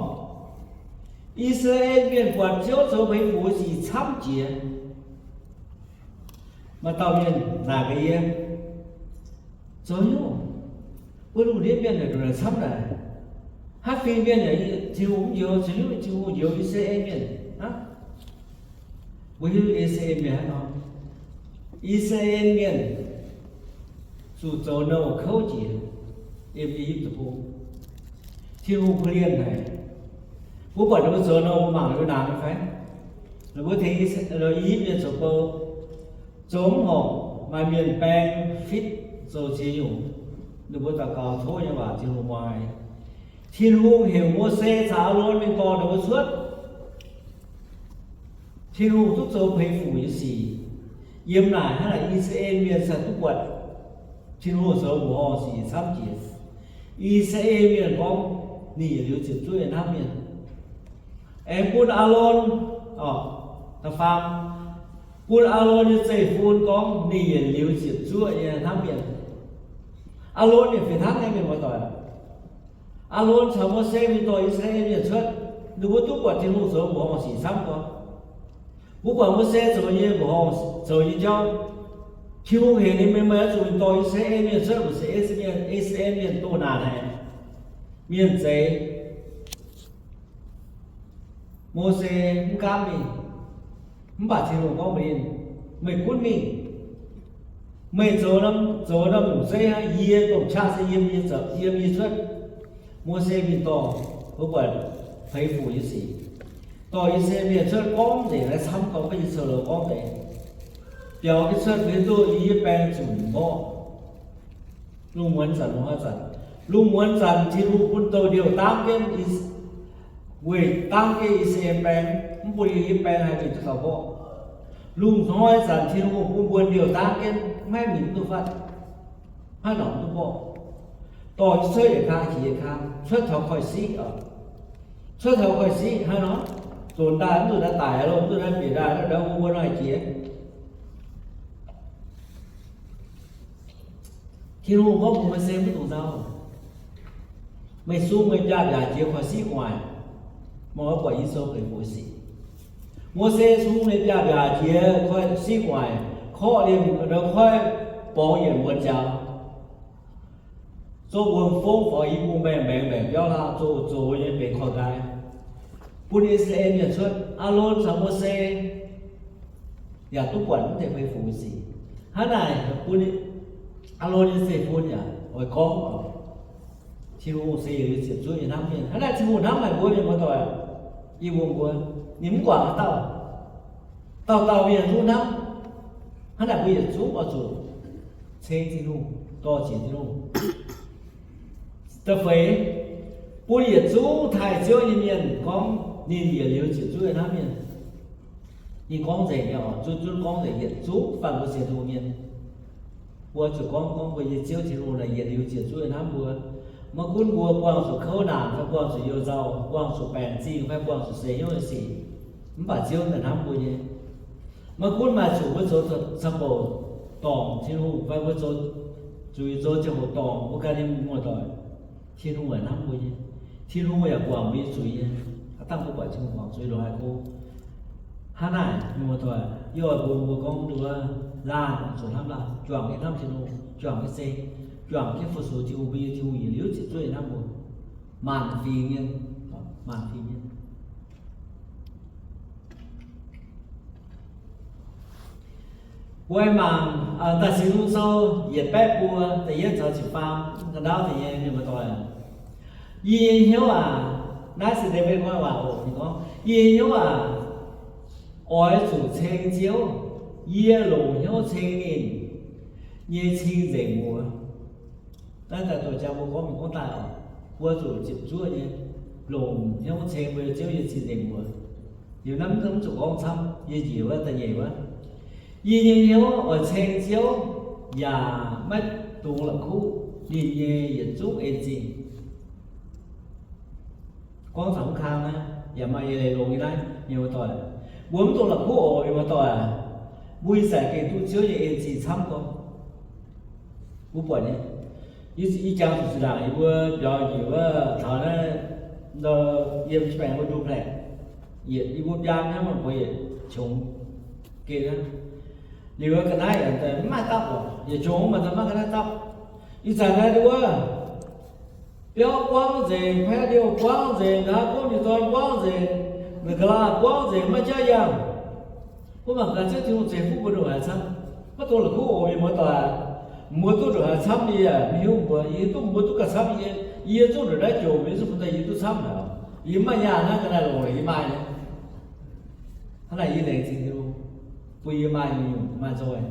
I^saa^laa^en Mienh buatc Ziouv zoux meix fuc sic camv jiex. Maaih dauh mienh naaic gaax yie, Zoux haaix nyungc, mbuo lungh ndiev mienh naaic ndongc naaic camv naaic, haaix fingx mienh yaac Tin-Hungh mv njoux, zoux haaix nyungc Tin-Hungh njoux I^saa^laa^en Mienh aqv? Mbuo hiuv I^saa^laa^en Mienh hnangv nor, I^saa^laa^en Mienh zuqc zoux nouh kouv jiex yiem I^yipv Deic-Bung. Tin-Hungh korv-lienh haic. Mbuo buatc ninh mbuo zoux nouh, mbuo mangc ninh mbuo nangx nyei fai? Ninh mbuo tengx I^yipv Mienh zoux bou, zoux mv horpc, maaih mienh baeng fitv zoux ziex nyungc. Ninh mbuo daux gaux tov nyei waac Tin-Hungh muangx. Tin-Hungh heuc Mose caux Aalon mingh dorh ninh mbuo cuotv. Tin-Hungh duqv zoux meix fuc nyei sic. Yiem naaic hnangv naaic I^saa^laa^en Mienh cingx duqv buatc Tin-Hungh zoux mbuoqc horngh sic camv jiex. I^saa^laa^en Mienh gorngv ninh yietc liuz ziepc zuoqv nyei hnamv mienh. Aengx bun Aalon, da'faam, bun Aalon nyei zeiv-fun gorngv ninh yietc liuz ziepc zuoqv nyei hnamv mienh. Aalon ninh fih hnangv nyei, mienh muoz-doic. Aalon caux Mose mingh dorh I^saa^laa^en Mienh cuotv, ninh mbuo duqv buatc Tin-Hungh zoux mbuoqc horngh sic camv gorx. Mbuo buatc Mose zoux nyei mbuoqc horngh, zoux nyei jauv, Tin-Hungh heuc ninh mbuo, meih oix zuqc mingh dorh I^saa^laa^en Mienh cuotv, weic zuqc I^saa^laa^en Mienh doh naanc haic, mienh zeiz. Mose mv gaamv mingh. Mv baac Tin-Hungh gorngv mbuox ninh, meih gunv mingh. Meih zoux, zoux norm nyungc zeiv hnangv, yie domh qaqv se yiem yie zoux, yiem yie cuotv. Mose mingh dorh, mbuo buatc feix fuc nyei sic, dorh I^saa^laa^en Mienh cuotv gorngv nzengc naaiv camv gorngv, mv baac yie zoux loz gorngv deix. Biaux jienv cuotv mbuo hiuv duqv yie baeng zunc mborqv. Lungh muonz zanc, lungh muonz zanc, lungh muonz zanc Tin-Hungh bun douh ndiouh dangv jienv, weic dangv jienv I^saa^laa^en baeng, mv bun yie baeng haih mingh duqv taux mborqv. Lungh hnoi zanc Tin-Hungh bun mbuo ndiouh dangv jienv, maiv mingh mv duqv fatv, maiv nongc mv duqv mborqv. Dorh cuotv yietc kang jiex yietc kang, cuotv taux koiv-siqv oc. Cuotv taux koiv-siqv hnangv nor, donx daaih mv duqv naaiv daic loh, mv duqv naaiv bieqc daaih, naaiv mbuo nor haih jiex. Tin-Hungh gorngv mbuox Mose, mv dungx nzauh. Meih sung meih biaav-mbiaac jiex koiv-siqv gu'nguaaic, meih oix buatc yie zoux feix fuc sic. Mose sung ninh biaav-mbiaac jiex koiv-siqv gu'nguaaic, korqv liemh ndoqv koiv borngz yietc muonz nziaaux. Zoux wuom fong faaux i bung maengc maengc maengc biauv hlaax, zoux zoux nyei benx korv-nqaai, bun I^saa^laa^en mienh cuotv. Aalon caux Mose yaac duqv buatc mv deix fei fungx sic. Hnangv naaic bun Aalon nyei zeiv-fun yaac oix gorngv, Tin-Hungh se yietc liuz ziepc zuoqv nyei hnamv mienh. Hnangv naaic Tin-Hungh hnamv haic mbuo mienh muoz-doic, yie mbuo, mbuo, ninh mv guangc haaix dauh. Dauh dauh mienh zungv hnamv. Hnangv naaic mbuo yietc zungv oix zuqc ceng Tin-Hungh, dorh jiex Tin-Hungh. Da'feix, bun yietc zungv taaih Ziouv nyei mienh gorngv ninh yietc liuz ziepc zuoqv nyei hnamv mienh. Ninh gorngv nzengc nyei oc, zunv zunv gorngv nzengc, yietc zungv faanh mbuo sienx Tin-Hungh mienh. Mbuo zuqc gorngv, gorngv mbuo nyei Ziouv Tin-Hungh naaic yietc liuz ziepc zuoqv nyei hnamv mbuo. Maiv gunv mbuo buangh zuqc kouv naanc fai buangh zuqc youh nzauh, buangh zuqc baengc zingh fai buangh zuqc seix hnyouv nyei sic, mv baac Ziouv naaic hnamv mbuo nyei. Maiv gunv maaih zuqc mbuo zoux caqv-bouc dorngc Tin-Hungh fai mbuo zoux zuiz zoux ziangh hoc dorngc mbuo ganh nyei muoz-doic, Tin-Hungh yaac hnamv mbuo nyei. Tin-Hungh yaac guangc mbuo nyei zuiz nyei. Aav dangh mbuo buatc Tin-Hungh guangc zuiz longc haaix go. Hnangv naaic, mienh muoz-doic, yie oix mbuox mbuo gorngv nduov, laanh zuqc hnamv laanh, juangc jienv hnamv Tin-Hungh, juangc jienv ceng, juangc jienv fu-sux Tin-Hungh, mbuo nyei Tin-Hungh yietc liuz ziepc zuoqv nyei hnamv mbuo. Maanc fingx mienh, maanc fingx mienh. Mbuo mangc Daaih Singx Nzung Sou yietc baeqv buo da'yietv caux ziepc faam ga'ndaauv deix nyei, mienh muoz-doic. Yie nyei hnyouv aac, naaiv se Ndaawitv gorngv waac oc. Ninh gorngv, yie nyei hnyouv aac, oix zuqc ceng Ziouv. Yie longc hnyouv ceng ninh nyei cing-nzengc muoz. Naaiv daaih doqc jangx mbuo gorngv mingh gorngv daaih oc. Mbuo zuqc ziepc zuoqv nyei longc hnyouv ceng mbuo nyei Ziouv nyei cing-nzengc muoz. Liuz naaiv mv zuqc gorngv camv, yie njiec wuov da'nyeic wuov. Yie nyei hnyouv oix ceng Ziouv, yaac maiv dungx la'kuqv ninh nyei yietc zungv en zingh. Gorngv taux mv kang naaiv, yaac maaih eix leiz longx nyei naaiv, mienh muoz-doic. Mbuo mv dungx la'kuqv oc, mienh muoz-doic. Mbuo ih zanc gengh duqv Ziouv nyei en zingh camv gorngv. Mbuo buatc nyei. Yie, yie jangx zuqc zinh ndaangc yie mbuo mbiauz njiec wuov taux naaiv, yiem Japan mbuo nduqc mbaeqc, yietc yie mbuo biaa hnangv, mbuo yietc qongx geh hnangv. Liuz ga'naaiv yaac mv maaih dapv oc, yietc qongx mv baac maiv maaih ga'naaiv dapv. Ih zanc naaiv wuov biauv buangv nzengc, paeqv liouh buangv nzengc, nqa'haav gomv nyei dorn buangv nzengc, naaic ga'laav buangv nzengc, maiv jaav yangh. Mbuo mangc gaax Ziouv Tin-Hungh ceix fuqv mbuo ndongc haaix camv. Maiv dungx la'kuqv oc, mienh muoz-doic. Mbuo duqv ndongc haaix camv yie yaac maiv hiuv mbuo. Yie duqv mbuo duqv gauh camv yie, yie zungv ndongc naaiv jomc, yie zungv bun daaih yie duqv camv haic. Yie mv maaih nyaanh hnangv, ga'naaiv longx lengc yie maaih nyei. Hnangv naaic yie laengz zingh Tin-Hungh bun yie maaih nyungc-nyungc maaih nzoih.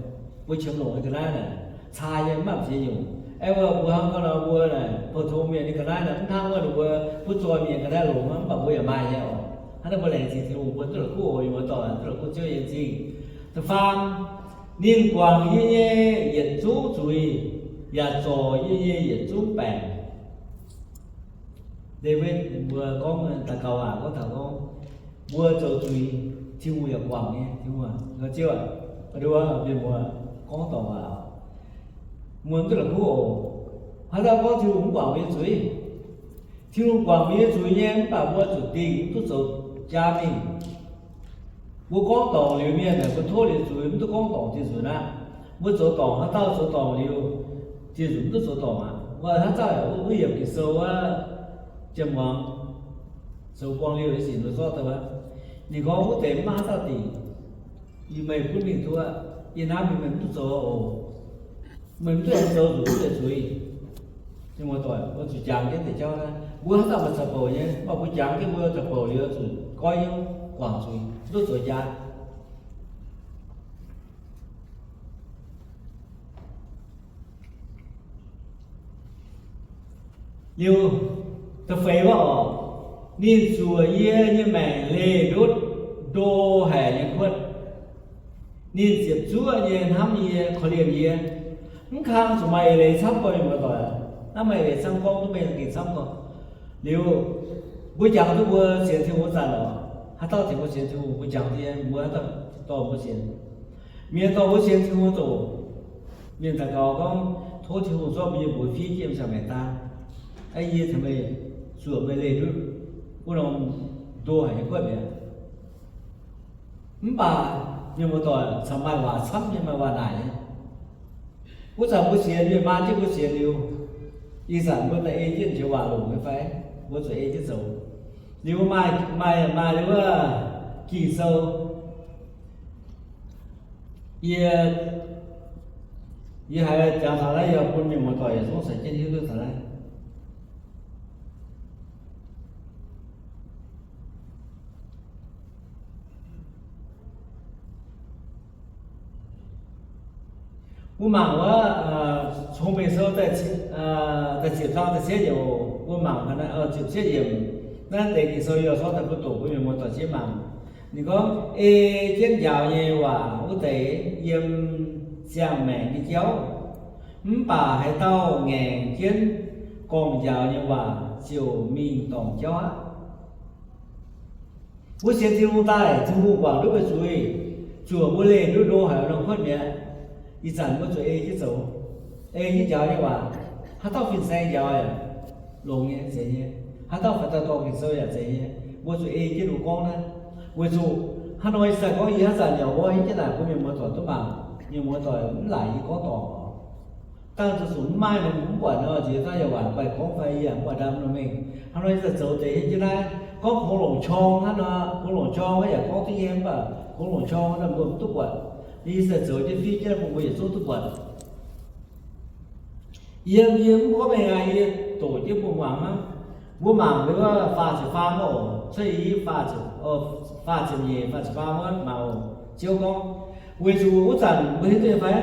Mbuo qiemx longc nyei ga'naaiv naaic caa yie mv baac ziex nyungc. Aeqv, mbuo hnangv gorngv nor mbuo naaic pou-tong mienh nyei ga'naaiv naaic mv hnangv wuov ninh mbuo butv-zoih mienh ga'naaiv longx aqv, mv baac mbuo yaac maaih nyei oc. Hnangv naaiv mbuo laengz zingh Tin-Hungh, mbuo duqv la'kuqv oc, mienh muoz-doic, duqv la'kuqv Ziouv nyei en zingh. Da'faam, ninh guangc yie nyei yietc zungv zuiz, yaac zorc yie nyei yietc zungv baengc. Ndaawitv mbuo gorngv daux gaux waac gorngv taux gorngv mbuo zoux zuiz, Tin-Hungh yaac guangc nyei. Tin-Hungh aac, Ziouv aac, mienh muoz gorngv dorngc waac, mbuo mv duqv la'kuqv oc. Haaix dauh gorngv Tin-Hungh mv guangc mbuo nyei zuiz? Tin-Hungh guangc mbuo nyei zuiz nyei, mv baac mbuo zuqc dingc, mv duqv zoux jaa mingh. Mbuo gorngv dorngc liuz mienh, mbuo tov liuz zuiz, mv duqv gorngv dorngc ziex nzunc aqv. Mbuo zoux dorngc, haaix dauh zoux dorngc liuz, ziex nzunc mv duqv zoux dorngc aqv. Mbuo haaix dauh yaac wuov yiemc Ging-Sou wuov, jiem muangx, zoux buang liouh nyei sic mbuo zorqv daaih wuov. Ninh gorngv wuov deix mv maaih haaix dauh dingc. Yie meih gunv mingh duqv, yie hnamv meih, meih mv duqv zoux oc. Meih mv duqv aengx zoux nzunc wuov deix zuiz. Mienh muoz-doic, mbuo zuqc jangx jienv deix jauv naaiv. Mbuo haaix dauh maaih caqv-bouc nyei, mv baac mbuo jangx jienv mbuo caqv-bouc liuz zuqc goiv hnyouv guangc zuiz, mv duqv zoux jaa. Liuz, da'feix wuov oc, ninh zuoqc yie nyei maengc leih ndutv ndo haic nyei kuotv. Ninh ziepc zuoqv nyei hnamv yie, korv-lienh yie. Mv kang zuqc maaih eix leiz camv gorngv, mienh muoz-doic. Naaiv maaih eix leiz camv gorngv duqv mengh gengh camv gorngv. Liuz, mbuo jangx duqv mbuo sienx Tin-Hungh wuov zanc oc, haaix dauh tengx mbuo sienx Tin-Hungh, mbuo jangx dien, mbuo haaix dauh dorh mbuo sienx. Mienh dorh mbuo sienx Tin-Hungh zoqc. Mienh daux gaux gorngv, tov Tin-Hungh zorqv mbuo nyei mbuox fiev jienv yiem ziangh maengc daan. Aa, yie tengx meih zuoqc meih leih ndutv wuov norm ndo haic nyei kuotv mi'aqv. Mv baac mienh muoz-doic, caux maaih waac camv nyei, maaih waac naaic nyei. Wuov zanc mbuo sienx, mienh maan jienv mbuo sienx liuz, Ih zanc mbuo daaih ei jienv njoux waac longc nyei fai? Mbuo zuqc ei jienv zoux. Liuz maaih, maaih, maaih liuz wuov Ging-Sou, yie, yie haiz jangx taux naaiv yaac bun mienh muoz-doic yietc zungv caux jienv hiuv duqv taux naaiv. Mbuo mangc wuov Cong-Mengh Sou da'ziepc zaang da'cietv yiemc, mbuo mangc, ziepc cietv yiemc. Naaiv deix Ging-Sou yie zorqv daaih bun doqc bun mienh muoz-doic jienv mangc. Ninh gorngv, ei jienv njaaux nyei waac wuov deix yiem ziangh maengc nyei jauv, mv baac haaix dauh ngaengc jienv gorngv njaaux nyei waac ziouc mingh dorngc jauv aqv. Mbuo sienx Tin-Hungh daaih, Tin-Hungh guangc ndutv weic zuiz, zuoqc mbuo leih ndutv ndo haic nor kuotv mi'aqv. Ih zanc mbuo zuqc ei jienv zoux, ei jienv njaaux nyei waac. Haaix dauh fin-saeng njaaux yaac longx nyei, zeiz nyei. Haaix dauh faix daaih dorh Ging-Sou yaac zeiz nyei. Mbuo zuqc ei jienv ndo gorngv naaiv. Weic zuqc hnangv nor ih zanc gorngv yie haaix zanc yaac mborqv hiuv jienv naaic bun mienh muoz-doic duqv mangc, mienh muoz-doic mv laaic yie gorngv dorngc oc. Dangh zuqc zuqc mv maaih nor mbuo mv buatc nor, nziex daaih yaac waaic baih gorngv fai yie yaac mv buatc ndaam nor mengh. Hnangv nor yie daaih zoux deix hiuv jienv naaiv, gorngv kungx longc qorng hnangv nor, kungx longc qorng yaac gorngv duqv nyei mv baac kungx longc qorng naaiv mbuo mv duqv buatc. Yie daaih zoux jienv fiev jienv bun mbuo yietc zungv duqv buatc. Yiem, yie mv gorngv mengh aqv, yie doqc jienv bun muangx hnangv. Mbuo mangc liuz faah ziepc faam oc, cuotv i faah ziepc, faah ziepc nyeic, faah ziepc faam wuov mangc oc. Ziouv gorngv, weic zuqc wuov zanc mbuo hiuv duqv nyei fai?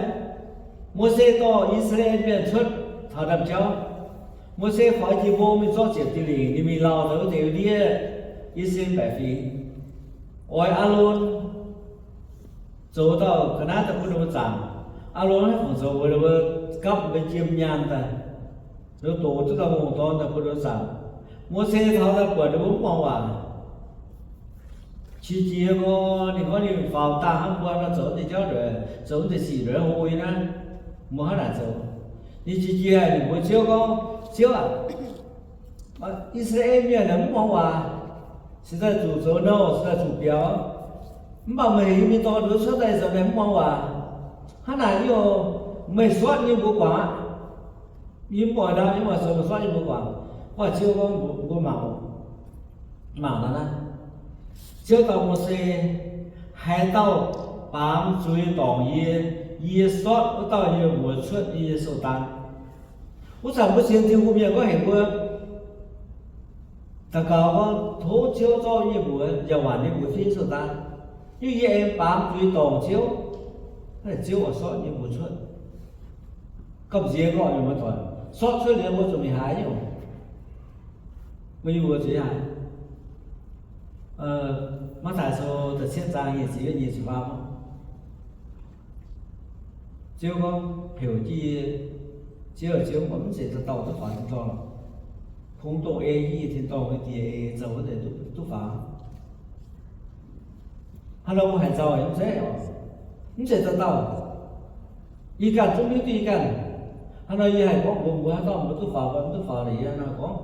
Mose dorh I^saa^laa^en Mienh cuotv taux ndaamv-jauv. Mose faaux jiex mbong mingh zorqv ziepc diuh lingc, ninh mingh lauh daaih wuov deix ndiev I^saa^laa^en baeqc fingx, oix Aalon zoux dauh ga'naaiv daaih bun ninh mbuo zaangc. Aalon naaiv fungc zoux mbuox ninh mbuo gapv mbuo jiem nyaanh daaih, ninh mbuo dox duqv dauh ngongh dorn daaih bun ninh mbuo zaangc. Mose taux daaih buatc ninh mbuo mv muangx waac. Qiex jiez gorngv, ninh gorngv ninh faaux dangh hnangv mbuo nor zoux deix jauv ndueic, zoux deix sic ndueic hlo nyei naaiv, mbuo hnangv naaic zoux. Ninh qiex jiez, ninh mbuox Ziouv gorngv, Ziouv aac, I^saa^laa^en Mienh naaic mv muangx waac, cingx daaih zuqc zoux nouh, cingx daaih zuqc biaux. Mv baac meih heuc yie mingh dorh ninh mbuo cuotv daaih zoux naaic mv muangx waac. Hnangv naaic yie, meih sortv yie mbuo guangc aqv. Yie mv oix ndaamv, yie mv oix zoux, meih sortv yie mbuo guangc. Mv baac Ziouv gorngv mbuo mangc, mangc naaiv, Ziouv dau Mose, Haaix dauh baamz zuiz dorngc yie, yie sortv wuov dauh nyei mbuox cuotv yie nyei sou-daan. Wuov zanc mbuo sienx Tin-Hungh mienh gorngv heuc mbuo daux gaux gorngv, tov Ziouv zorqv yie mbuox, yaac waanc yie mbuox fiev sou-daan. Yie, yie aengx baamz zuiz dorngc Ziouv, Ziouv oix sortv yie mbuox cuotv. Gamh nziex gorngv mienh muoz-doic, sortv cuotv liuz mbuo zuqc mingh haaix nyungc? Mbuo yie mbuox zuqc haaix? Matv^taai Sou da'cietv zaang nyic ziepc, nyic ziepc faam. Ziouv gorngv, heuc jienv yie, Ziouv, Ziouv, mv zeiz dauh dauh duqv faaux tin-dorngh lorqc. Kungx dongh ei jienv yie tin-dorngh nyei Diex ei zoux wuov deix duqv faaux. Hnangv nor mbuo haiz nzauh nyei mv zeiz oc. Mv zeiz dauh dauh. Yie ganh zungv hiuv duqv yie ganh. Hnangv nor yie haih gorngv mbuox mbuo haaix dauh mbuo duqv faaux fai mv duqv faaux, yie hnangv nor gorngv.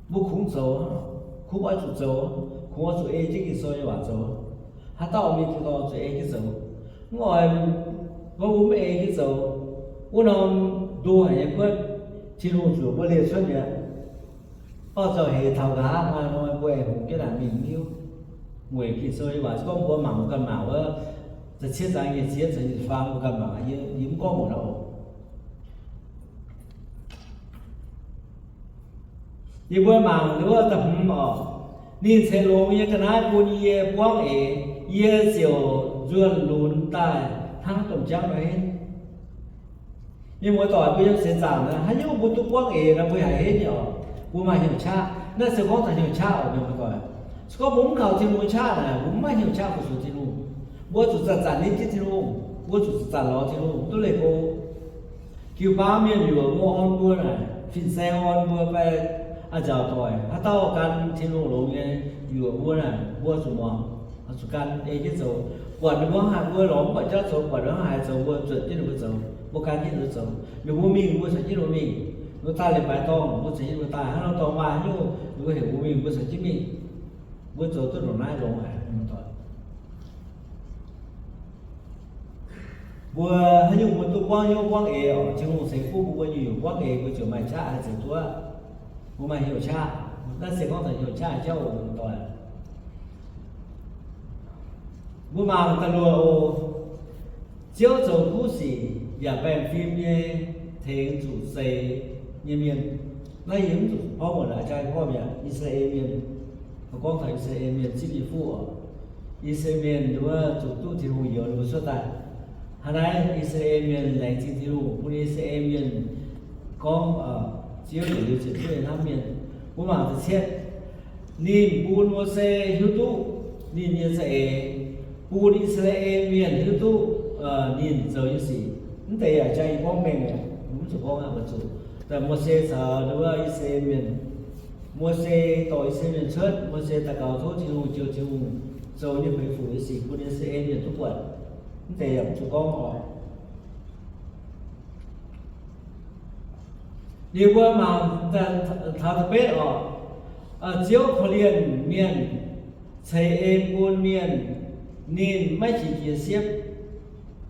Mbuo kungx zoux, kungx oix zuqc zoux, kungx oix zuqc ei jienv Ging-Sou nyei waac zoux. Haaix dauh mingh tin-dorngh zuqc ei jienv zoux. Mv oix gorngv mbuo mv ei jienv zoux, wuov norm ndo haic nyei kuotv, Tin-Hungh zuqc mbuo liemh cuotv mi'aqv. Orv zauh heix taux nqa'haav hnoi nor, mbuo aengx hungx jienv naaic mingh mv hiuv. Weic Ging-Sou nyei waac gorngv mbuo mangc, mbuo ganh mangc wuov, da'cietv zaang nyic ziepc, nyic ziepc faam mbuo ganh mangc, yie mv gorngv muonc aqv oc. Yie mbuo mangc wuov da'hmz oc. Ninh ceix longx nyei ga'naaiv bun yie buangv eix, yie ziouc nzuonx lunx daaih hnangv domh jangv nor henv. Mienh muoz-doic, mbuo yiem seix zaangc naaiv, haaix nyungc mbuo duqv buangv eix nor, mbuo haih henv nyei oc. Mbuo maaih hnyouv qaqv. Naaiv se gorngv taux hnyouv qaqv oc, mienh muoz-doic. Se gorngv mbuo mv kaux Tin-Hungh qaqv naaic, mbuo mv maaih hnyouv qaqv fu-sux Tin-Hungh. Mbuo zuqc zanc-zanc nitv jienv Tin-Hungh. Mbuo zuqc zanc-zanc lorz Tin-Hungh, duqv leih go. Jiu-baang mienh yuoqc mbuo, orn mbuo naaic, fin-saeng orn mbuo fai a'nziaauc doic, haaix dauh gan Tin-Hungh longx nyei yuoqc mbuo naaic, mbuo zuqc muangx, zuqc gan ei jienv zoux. Buatc ninh mbuo hnangv haaix mbuo lorz mv buatc jauv zoux, buatc ninh mbuo hnangv haaix zoux, mbuo zuotc jienv ninh mbuo zoux, mbuo gan jienv ninh mbuo zoux. Ninh mbuo mingh, mbuo caux jienv ninh mbuo mingh. Ninh mbuo daaih leiz-baaix dorngh, mbuo caux jienv ninh mbuo daaih. Hnangv nor dorngx maaih haaix nyungc, ninh mbuo heuc mbuo mingh, mbuo caux jienv mingh. Mbuo zoux duqv ndongc naaiv longx haic, mienh muoz-doic. Mbuo haaix nyungc mbuo duqv buangv hnyouv buangv eix oc. Tin-Hungh ceix fuqv mbuo, mbuo nyungc-nyungc buangv eix mbuo ziouc maaih qaqv, haih ziouc duqv. Mbuo maaih hnyouv qaqv. Naaiv se gorngv taux hnyouv qaqv jauv oc, doic. Mbuo mangc da'luoqc oc. Ziouv zoux kuv sic yaac baengh fim nyei, tengx zuqc zeix nyei mienh. Naaiv yie mv zuqc gorngv wuov laaix jaa gorngv mi'aqv, I^saa^laa^en Mienh. Gorngv taux I^saa^laa^en Mienh zipv nyei fuqv oc. I^saa^laa^en Mienh wuov zuqc duqv Tin-Hungh youz ninh mbuo cuotv daaih. Hnangv naaiv I^saa^laa^en Mienh laengz zingh Tin-Hungh bun I^saa^laa^en Mienh gorngv, Ziouv yietc liuz ziepc juov nyei hnamv mienh. Mbuo mangc da'cietv, ninh bun Mose hiuv duqv ninh nyei za'eix, bun I^saa^laa^en Mienh hiuv duqv ninh zoux nyei sic. Mv deix yaac jaa yie gorngv mengh mi'aqv, mv zuqc gorngv aqv, mbuo zuqc. Daaih Mose caux wuov I^saa^laa^en Mienh, Mose dorh I^saa^laa^en Mienh cuotv, Mose daux gaux tov Tin-Hungh, jouh Tin-Hungh zoux nyei feix fuc nyei sic bun I^saa^laa^en Mienh duqv buatc. Mv deix yaac mv zuqc gorngv oc. Liuz mbuo mangc taux da'betv oc. Ziouv korv-lienh mienh, ceix en bun mienh, ninh maiv qiex jiez siepv,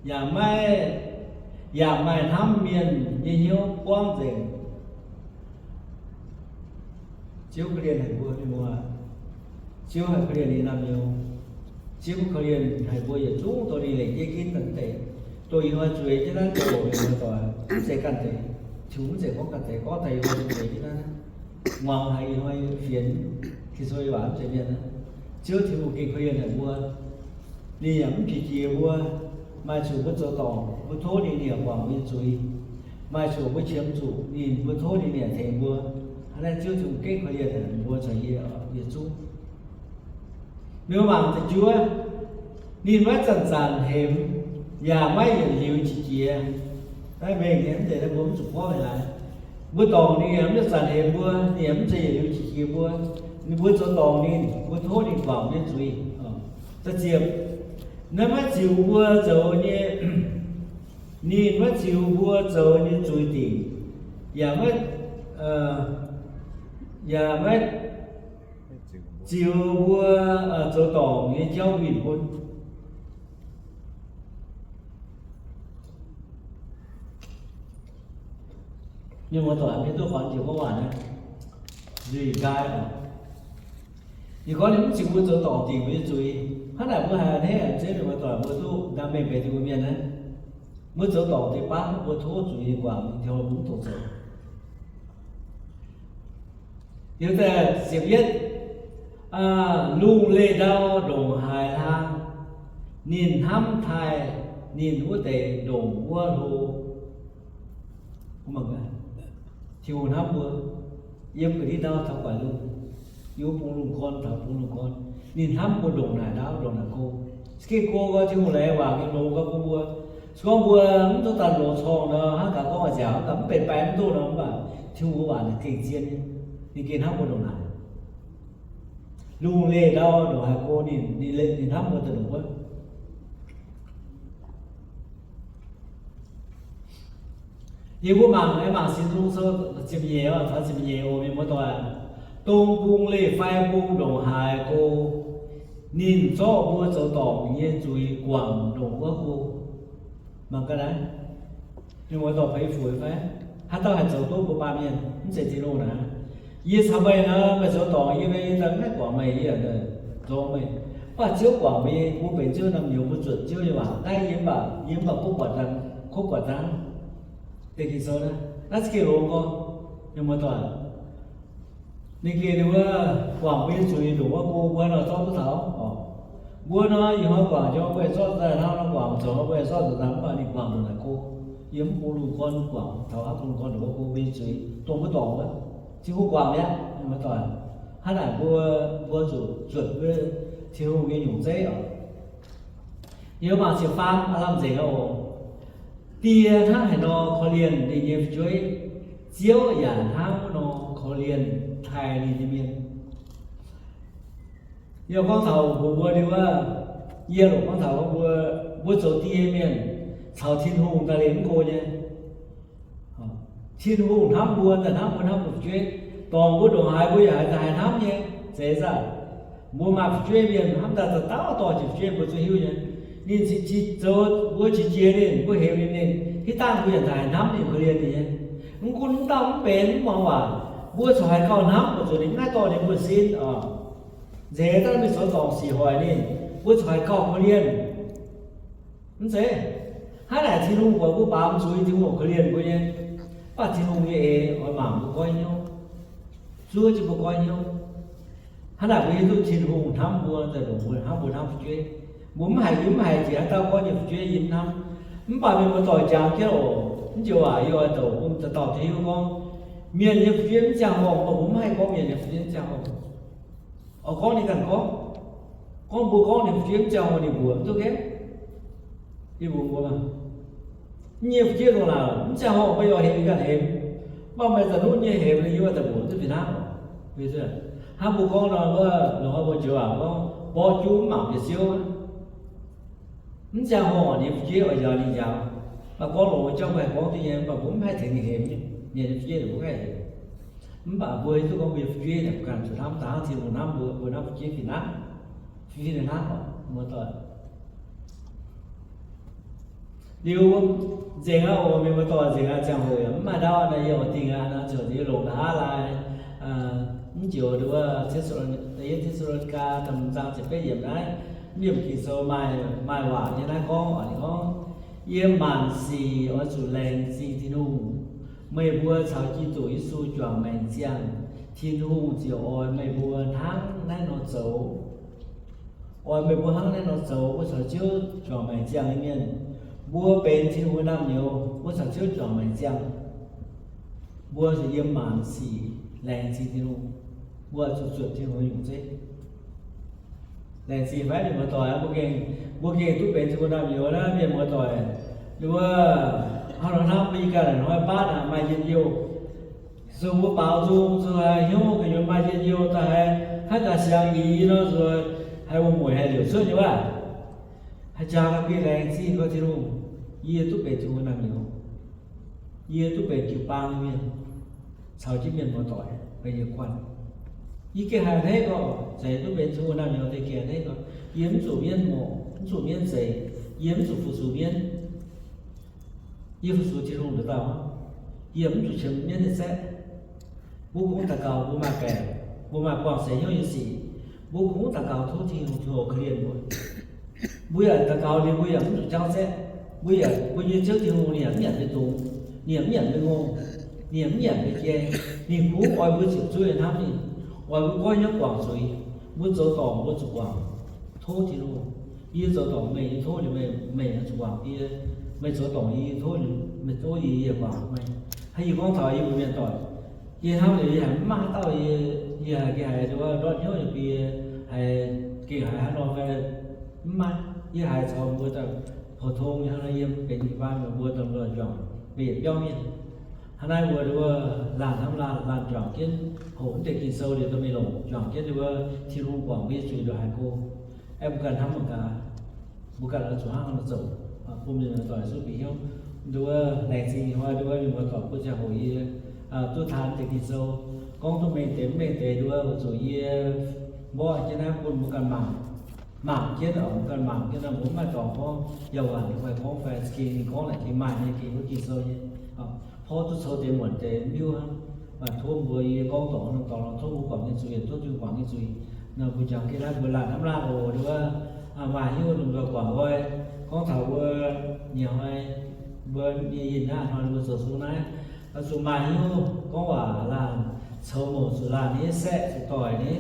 yaac maiv, yaac maaih hnamv mienh nyei hnyouv buangv nzengc. Ziouv korv-lienh haic mbuo, mienh muoz. Ziouv haih korv-lienh ninh naamh nyouz. Ziouv korv-lienh haic mbuo yietc zungv dongh ninh lengc jeiv ginv daaih deix, dongh ih hnoi zueiz jienv naaiv deix oc, mienh muoz doic. Mv zeiz ganh deix, Tin-Hungh mv zeiz gorngv ganh deix, gorngv daaih ih hnoi zueiz jienv naaiv, muangx haiz ih hnoi fienx Ging-Sou nyei waac mv zeiz mienh aqv. Ziouv Tin-Hungh gengh korv-lienh haic mbuo. Ninh yaac mv qiex jiez mbuo. Maaih zuqc mbuo zoux dorngc, mbuo tov ninh, ninh yaac guangc mbuo nyei zuiz. Maaih zuqc mbuo qiemx zuqc ninh, mbuo tov ninh, ninh yaac tengx mbuo. Hnangv naaiv Ziouv Tin-Hungh gengh korv-lienh haic mbuo caux yie yietc zungv. Mienh mangc da'juov, ninh maiv zanc-zanc hemx, yaac maiv yietc liuz qiex jiez. Naaiv mengh nyei, mv zeiz mbuo mv zuqc gorngv haaix. Mbuo dorngc ninh yaac mv zanc-zanc hemx mbuo, ninh yaac mv zeiz yietc liuz qiex jiez mbuo. Ninh, mbuo zoux dorngc ninh, mbuo tov ninh guangc mbuo nyei zuiz. Da'ziepc, naaiv maiv ziux mbuo zoux nyei, ninh maiv ziux mbuo zoux nyei zuiz dingc, yaac maiv, yaac maiv ziux mbuo zoux dorngc nyei jauv winh bun. Mienh muoz doic, mienh duqv kuanx njiec gorngv waac naaiv, nzuih nqaai oc. Ninh gorngv ninh mv ziux mbuo zoux dorngc dingc mbuo nyei zuiz. Hnangv naaic mbuo haiz a'hneiv a'nziev, mienh muoz doic, mbuo duqv ndaam mengh benx Tin-Hungh mienh naaiv. Mbuo zoux dorngc deix baav, mbuo tov zuiz guangc, mingh taux mbuo mv dungx zoux. Liuz daaih ziepc yietv, lungh leih ndau ndongc haaix hlang, ninh hnamv taaih ninh wuov deix ndongc wuov hlo. Tin-Hungh hnamv mbuo, yiem ga'ndiev ndau taux guaix lungh, yiem wuov bung lungh gorn taux bung lungh gorn, ninh hnamv mbuo ndongc naaic ndaauv ndongc naaic go. Se gorngv go gau, Tin-Hungh laengz waac nyei longx gau bun mbuo. Se gorngv mbuo mv duqv daaih longx corngh nor, hnangv gaax gorngv nziaauc, mv baac mv benx baaix mv duqv nor, mv baac Tin-Hungh waac ninh gengh zien nyei, ninh gengh hnamv mbuo ndongc naaic. Lungh leih ndau ndongc haaix go ninh, ninh hnamv mbuo daaih ndongc wuov. Yie mbuo mangc, mangc Singx Nzung Sou ziepc nyeic, taux ziepc nyeic oc, mienh muoz doic. Dong bung leih fai bung ndongc haaix go, ninh zorqv mbuo zoux dorngc nyei zuiz guangc ndongc wuov go. Mangc gaax naaiv, mienh muoz doic, feix fuc fai? Haaix dauh haih zoux duqv mbuo baamh mienh? Mv zeiz Tin-Hungh naaic. Yie caux meih nor, meih zoux dorngc yie, meih yie daaih maiv guangc meih, yie nzorng meih. Mv baac Ziouv guangc meih, mbuo benx Ziouv naamh nyouz, mbuo zuotc Ziouv nyei waac. Naaiv yie mv baac, yie mv baac kov buatc dangh, kov buatc dangh. Deix Ging-Sou naaiv, naaiv za'gengh longx gorx, mienh muoz doic. Ninh gengh ninh wuov guangc mbuo nyei zuiz ndongc wuov go, mbuo nor zorqv duqv taux oc. Mbuo nor ih hnoi guangc njoux, mbuo zorqv daaih hnangv nor guangc, zoux nor mbuo zorqv zoux daaih, mv baac ninh guangc ndongc naaic go. Yiem mv bung lungh gorn guangc, taux haaix bung lungh gorn ndongc wuov go mbuo nyei zuiz, dongh mbuo dorngc wuov, Tin-Hungh guangc mi'aqv, mienh muoz doic. Hnangv naaic mbuo, mbuo zuqc zuotc mbuo Tin-Hungh nyei nyungc zeiv oc. Yie mangc ziepc faam aav lamh nzengc oc. Die hnangv haaix nor korv-lienh ninh nyei fu'jueiv, Ziouv yaac hnangv wuov nor korv-lienh taaih ninh nyei mienh. Yie gorngv taux mbuox mbuo liuz wuov, yie longc gorngv taux mbuo, mbuo zoux die mienh caux Tin-Hungh daaih liemh mv go nyei. Tin-Hungh hnamv mbuo, daaih hnamv mbuo, hnamv mbuo fu'jueiv, dorngc mbuo ndongc haaix mbuo yaac haiz daaih haiz hnamv nyei. Zeiz zaah, mbuo maaih fu'jueiv mienh hnamv daaih dauh dauh jiex fu'jueiv mbuo zuqc hiuv nyei. Ninh zoux mbuo qiex jiez ninh, mbuo hemx ninh, hitv dangh mbuo yaac haiz hnamv ninh, korv-lienh ninh nyei. Mv gunv mv dauh mv benx mv muangx waac, mbuo corc haih gauh hnamv, weic zuqc ninh mv haih dorh ninh mbuo sin oc. Nzengc daaih mingh zoux dorngc sic hoic ninh, mbuo corc haih gauh korv-lienh. Mv zeiz? Hnangv naaic Tin-Hungh buatc mbuo baamz zuiz, Tin-Hungh korv-lienh mbuo nyei. Mv baac Tin-Hungh nyei eix oix mangc mbuo goiv hnyouv, zuov jienv mbuo goiv hnyouv. Hnangv naaic mbuo hiuv duqv Tin-Hungh hnamv mbuo, daaih longc mbuo hnamv, mbuo hnamv fu'jueiv. Mbuo mv haiz, yie mv haiz jiex haaix dauh gorngv nyei fu'jueiv yie mv hnamv. Mv baac mienh muoz-doic jangx jienv oc, mv joux waac yie oix douc bun dauh dauh hiuv gorngv, mienh nyei fu'jueiv mv ziangh horngh, mv baac mbuo mv haih gorngv mienh nyei fu'jueiv mv ziangh horngh. Oix gorngv ninh ganh gorngv, gorngv mbuo gorngv ninh fu'jueiv mv ziangh horngh ninh mbuox mv duqv gaengh. Yie mbuox mbuo, mv nyei fu'jueiv dongh naaic mv ziangh horngh mbuo yaac hemx ganh hemx, mv baac meih zanc-nuqv nyei hemx yie oix daaih mbuox duqv fih hnangv. Hnangv mbuo gorngv nor, wuov loz-hnoi mbuo joux waac gorngv mborqv juv mv mangc biauv-ziouv. Mv ziangh horngh nyei fu'jueiv oix njaaux ninh njaaux. Mv baac gorngv longx jauv mbuo haih gorngv duqv nyei, mv baac mbuo mv haih tengx ninh hemx nyei. Mienh nyei fu'jueiv ninh mbuo mv haih hemx. Mv baac mbuo hiuv duqv gorngv mbuo nyei fu'jueiv naaic mbuo ganh zuqc hnamv daaih hnangv Tin-Hungh hnamv mbuo, mbuo hnamv fu'jueiv fih hnangv, fih fih hnangv oc, muoz-doic. Liuz nzengc aqv oc, mienh muoz-doic, nzengc aqv, ziangh hoc yaac mv maaih ndau naaic, yie oix dingh aqv nor, ziouc yie longc nqa'haav lai, mv joux nduov Te^saa^lo^ni, Te^saa^lo^ni^gaa da'hmz zaang ziepc betv yiemc naaiv, mv yiemc Ging-Sou maaih, maaih waac nyei naaiv gorngv, ninh gorngv, yiem maanc sic oix zuqc laengz zingh Tin-Hungh. Meih mbuo caux Giduc Yesu juangc maengc ziangh, Tin-Hungh ziouc oix meih mbuo hnangv naaiv nor zoux. Oix meih mbuo hnangv naaiv nor zoux, mbuo caux Ziouv juangc maengc ziangh nyei mienh. Mbuo benx Tin-Hungh nyei naamh nyouz, mbuo caux Ziouv juangc maengc ziangh. Mbuo zuqc yiem maanc sic laengz zingh Tin-Hungh. Mbuo zuqc zuotc Tin-Hungh nyei nyungc zeiv. Laengz zingh fai mienh muoz-doic, mbuo gengh, mbuo gengh duqv benx Tin-Hungh naamh nyouz naaiv, mienh muoz-doic. Wuov, hnangv nor hnamv mbuo ih ganh hnoi baav naaic maaih njien-youh. Zuqc mbuo baaux nzung, zuqc haiz hnyouv gu'nyuoz maaih njien-youh daaih, haiz haaix gaax siangx ih nor, zuqc haiz wuom-mueic haih liouc cuotv nyei waac. Haaix jaax ganh gengh laengz zingh gorx Tin-Hungh, yie duqv benx Tin-Hungh naamh nyouz. Yie duqv benx jiu-baang nyei mienh, caux jienv mienh muoz-doic benx yietc guanh. Yie gengh haiz a'hneiv gorx, zeiz duqv benx Tin-Hungh naamh nyouz deix gengh a'hneiv gorx. Yie mv zuqc mienv morc, mv zuqc mienv zeix, yie mv zuqc fu-sux mienv. Yie fu-sux Tin-Hungh nduqc dauh hnangv. Yie mv zuqc qiemx mienv nyei saeqv. Mbuo kungx daux gaux, mbuo maaih baengc, mbuo maaih buangh seix hnyouv nyei sic, mbuo kungx daux gaux tov Tin-Hungh, Tin-Hungh korv-lienh mbuo. Mbuo yaac daux gaux liuz, mbuo yaac mv zuqc jauv saeqv. Mbuo yaac, mbuo nyei Ziouv Tin-Hungh ninh yaac mv nyanc mbuo dungz, ninh yaac mv nyanc mbuo ngongh, ninh yaac mv nyanc mbuo jai. Ninh kungx oix mbuo ziepc zuoqv hnamv ninh, oix mbuo goiv hnyouv guangc zuiz. Mbuo zoux dorngc mbuo zuqc guangc, tov Tin-Hungh. Yie zoux dorngc meih, yie tov liuz meih, meih zuqc guangc yie. Meih zoux dorngc yie, yie tov liuz meih, tov yie, yie guangc meih. Hnangv yie gorngv taux yie mbuo mienh doic, yie hnamv liuz yie haiz mv maaih haaix dauh yie, yie haiz gengh haiz ndortv hnyouv yaac bie, haiz gengh haiz haaix nor fai mv maaih. Yie haiz caux mbuo daaih pou-tong nyei hnangv nor, yiem benx jiu-baang mbuo daaih mbuo juangc mbuo yietc biauv mienh. Hnangv naaiv mbuo nduov laanh hnamv laanh, laanh juangc jienv hoqc mv deix Ging-Sou liuz dorh mingh longc, juangc jienv nduov Tin-Hungh guangc mbuo nyei zuiz nduov haaix go. Aeqv, mbuo ganh hnamv mangc gaax, mbuo ganh oix zuqc hnangv haaix nor zoux, bun mienh muoz-doic zuqv bieqc hnyouv. Nduov laengz zingh hnoi nduov mienh muoz-doic bun ziangh hoc yie duqv taan deix Ging-Sou, gorngv duqv mengh deix mv mengh deix nduov, weic zuqc yie mborqv jienv naaiv bun mbuo ganh mangc, mangc jienv oc, mbuo ganh mangc jienv nor, mbuo mv maaih dorngx gorngv yauh waanc fai gorngv fai za'gengh ninh gorngv naaic gengh maaih nyei, gengh wuov Ging-Sou nyei. Porv duqv cou deix muonc deix mv hiuv hnangv. Mv baac tov mbuo yie gorngv dorngc nor, dorngc nor tov mbuo guangc nyei zuiz, tov Tin-Hungh guangc nyei zuiz. Nor mbuo jangx jienv naaiv mbuo laanh hnamv laanh oc, nduov maaih hnyouv lomh nzoih guangc nqoi. Gorngv taux mbuo nyei hnoi, mbuo nyei yinh naaiv hnoi mbuo zoux sung naaiv, oix zuqc maaih hnyouv gorngv waac laanh, coux mouc zuqc laanh nyei saeqv zuqc doic nyei.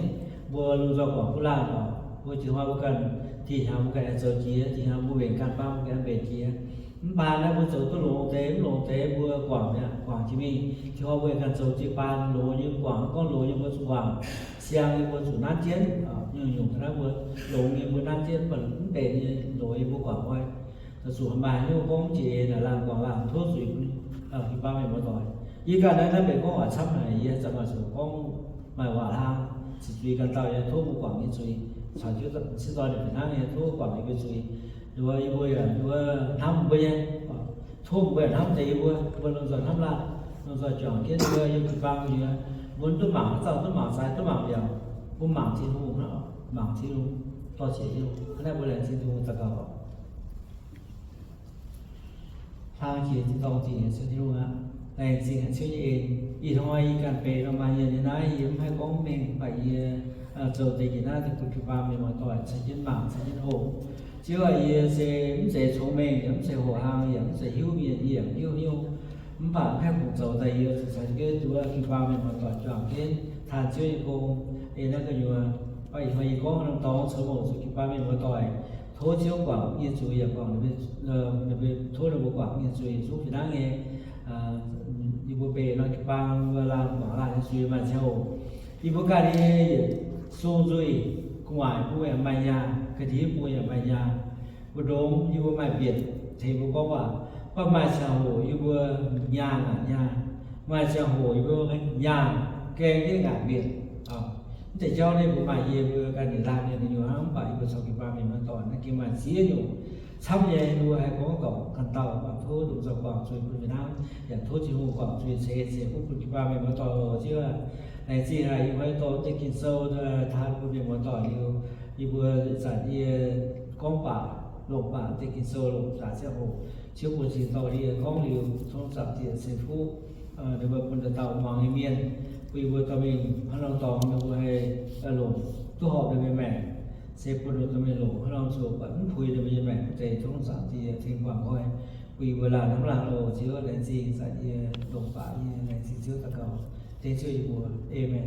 Mbuo lomh nzoih guangc duqv laanh oc. Mbuo jiex hnoi mbuo ganh, dinh hnyangx mbuo ganh aengx zoux jiex, dinh hnyangx mbuo mbenc ganh baan mbuo ganh mbenc jiex. Mv baac naaiv mbuo zoux duqv longx deix mv longx deix mbuo guangc mi'aqv, guangc jiex mingh. Jiex hnoi mbuo aengx ganh zoux jiu-baang, longx nyei guangc, gorngv longx nyei mbuo zuqc guangc, siang nyei mbuo zuqc nanv jienv. Nyungc-nyungc naaiv mbuo longx nyei mbuo nanv jienv, mv baac mv benx nyei longx nyei mbuo guangc nqoi. Zuqc maaih hnyouv gorngv jiex naaic laanh guangc laanh tov zuiz bun jiu-baang mienh muoz-doic. Yie ganh naaiv, naaiv mbenc gorngv oix camv haic, yie zanc maaih zuqc gorngv maaih waac hlang, ziqc zuiz ganh dauh nyei, tov mbuo guangc nyei zuiz. Caux jienv cin doic ninh fih hnangv nyei, tov guangc yie mbuo zuiz. Nduov yie mbuo yaac nduov hnamv mbuo nyei, tov mbuo yaac hnamv deix yie mbuo, mbuo lomh nzoih hnamv laanh, lomh nzoih juangc jienv mbuo yiem jiu-baang nyei. Mbuo duqv mangc haaix zanc duqv mangc zaaix duqv mangc mbiaauc, mbuo mangc Tin-Hungh hnangv, mangc Tin-Hungh, dorh zieqc Tin-Hungh. Hnangv naaiv mbuo laengz zingh Tin-Hungh daux gaux oc. Hnangv jiex dorngh zingh nyei Ziouv Tin-Hungh aqv. Laengz zingh haic Ziouv nyei en. Ih hnoi yie ganh benx nor maaih yie nyei naaiv, yie mv haih gorngv mengh, mv baac yie zoux deix njiec naaiv daaih bun jiu-baang mienh muoz-doic caux jienv mangc caux jienv hoqc. Ziouv aac, yie se mv zeiz congx mengh yaac mv zeiz hoqc hlang yaac mv zeiz hiuv mienh, yie yaac mv hiuv hnyouv. Mv baac mv haih hungh zoux daaih yie zuqc caux jienv duqv jiu-baang mienh muoz-doic juangc jienv taan Ziouv nyei gong. Ei naaiv gu'nyuoz, baac ih hnoi yie gorngv norm dorngx coux mouc zuqc jiu-baang mienh muoz-doic. Tov Ziouv guangc nyei zuiz yaac guangc, tov ninh mbuo guangc nyei zuiz zungv fih hnangv nyei. Yie mbuo benx nor jiu-baang mbuo laanh guangc laanh nyei zuiz maaih ziangh hoc yie mbuo ganh nyei yietc sung nzuih gu'nguaaic mbuo yaac maaih nyaah, ga'ndiev mbuo yaac maaih nyaah. Mbu'ndongx yie mbuo maaih mbietc tengx mbuo gorngv waac, mv baac maaih ziangh hoc yie mbuo nyaah aqc nyaah. Maaih ziangh hoc yie mbuo nyaah gaeng jienv ngaatc mbietc. Mv deix jauv ninh mbuo maaih yie mbuo ganh nyei laanh mienh gu'nyuoz hnangv, mv baac yie mbuo caux jiu-baang mienh muoz-doic naaiv gengh maaih ziex nyungc camv nyei, yie mbuo haih gorngv dorngc ganh dauh, mv baac tov lomh nzoih guangc zuiz bun fih hnangv, yaac tov Tin-Hungh guangc zuiz ceix ceix fuqv bun jiu-baang mienh muoz-doic oc. Ziouv aac, laengz zingh haic ih hnoi dorh deix Ging-Sou taan bun mienh muoz-doic liuz, yie mbuo ih zanc yie gorngv baac longc baac deix Ging-Sou longc zaac ziangh hoc, Ziouv bun cing dorh yie gorngv liuz, tov Zaangc Diex ceix fuqv ninh mbuo bun dauh dauh muangx nyei mienh, bun yie mbuo dorh mingh hnangv nor dorngx ninh mbuo haih longc duqv horpc ninh mbuo nyei maengc, se bun ninh mbuo dorh mingh longc hnangv nor zoux buatc mv puix ninh mbuo nyei maengc wuov deix. Tov Zaangc Diex cing guangc nqoi bun yie mbuo laanh hnamv laanh oc. Ziouv laengz zingh zanc yie longc baac yie laengz zingh Ziouv daux gaux, dengv Ziouv yie mbuo. Aamen.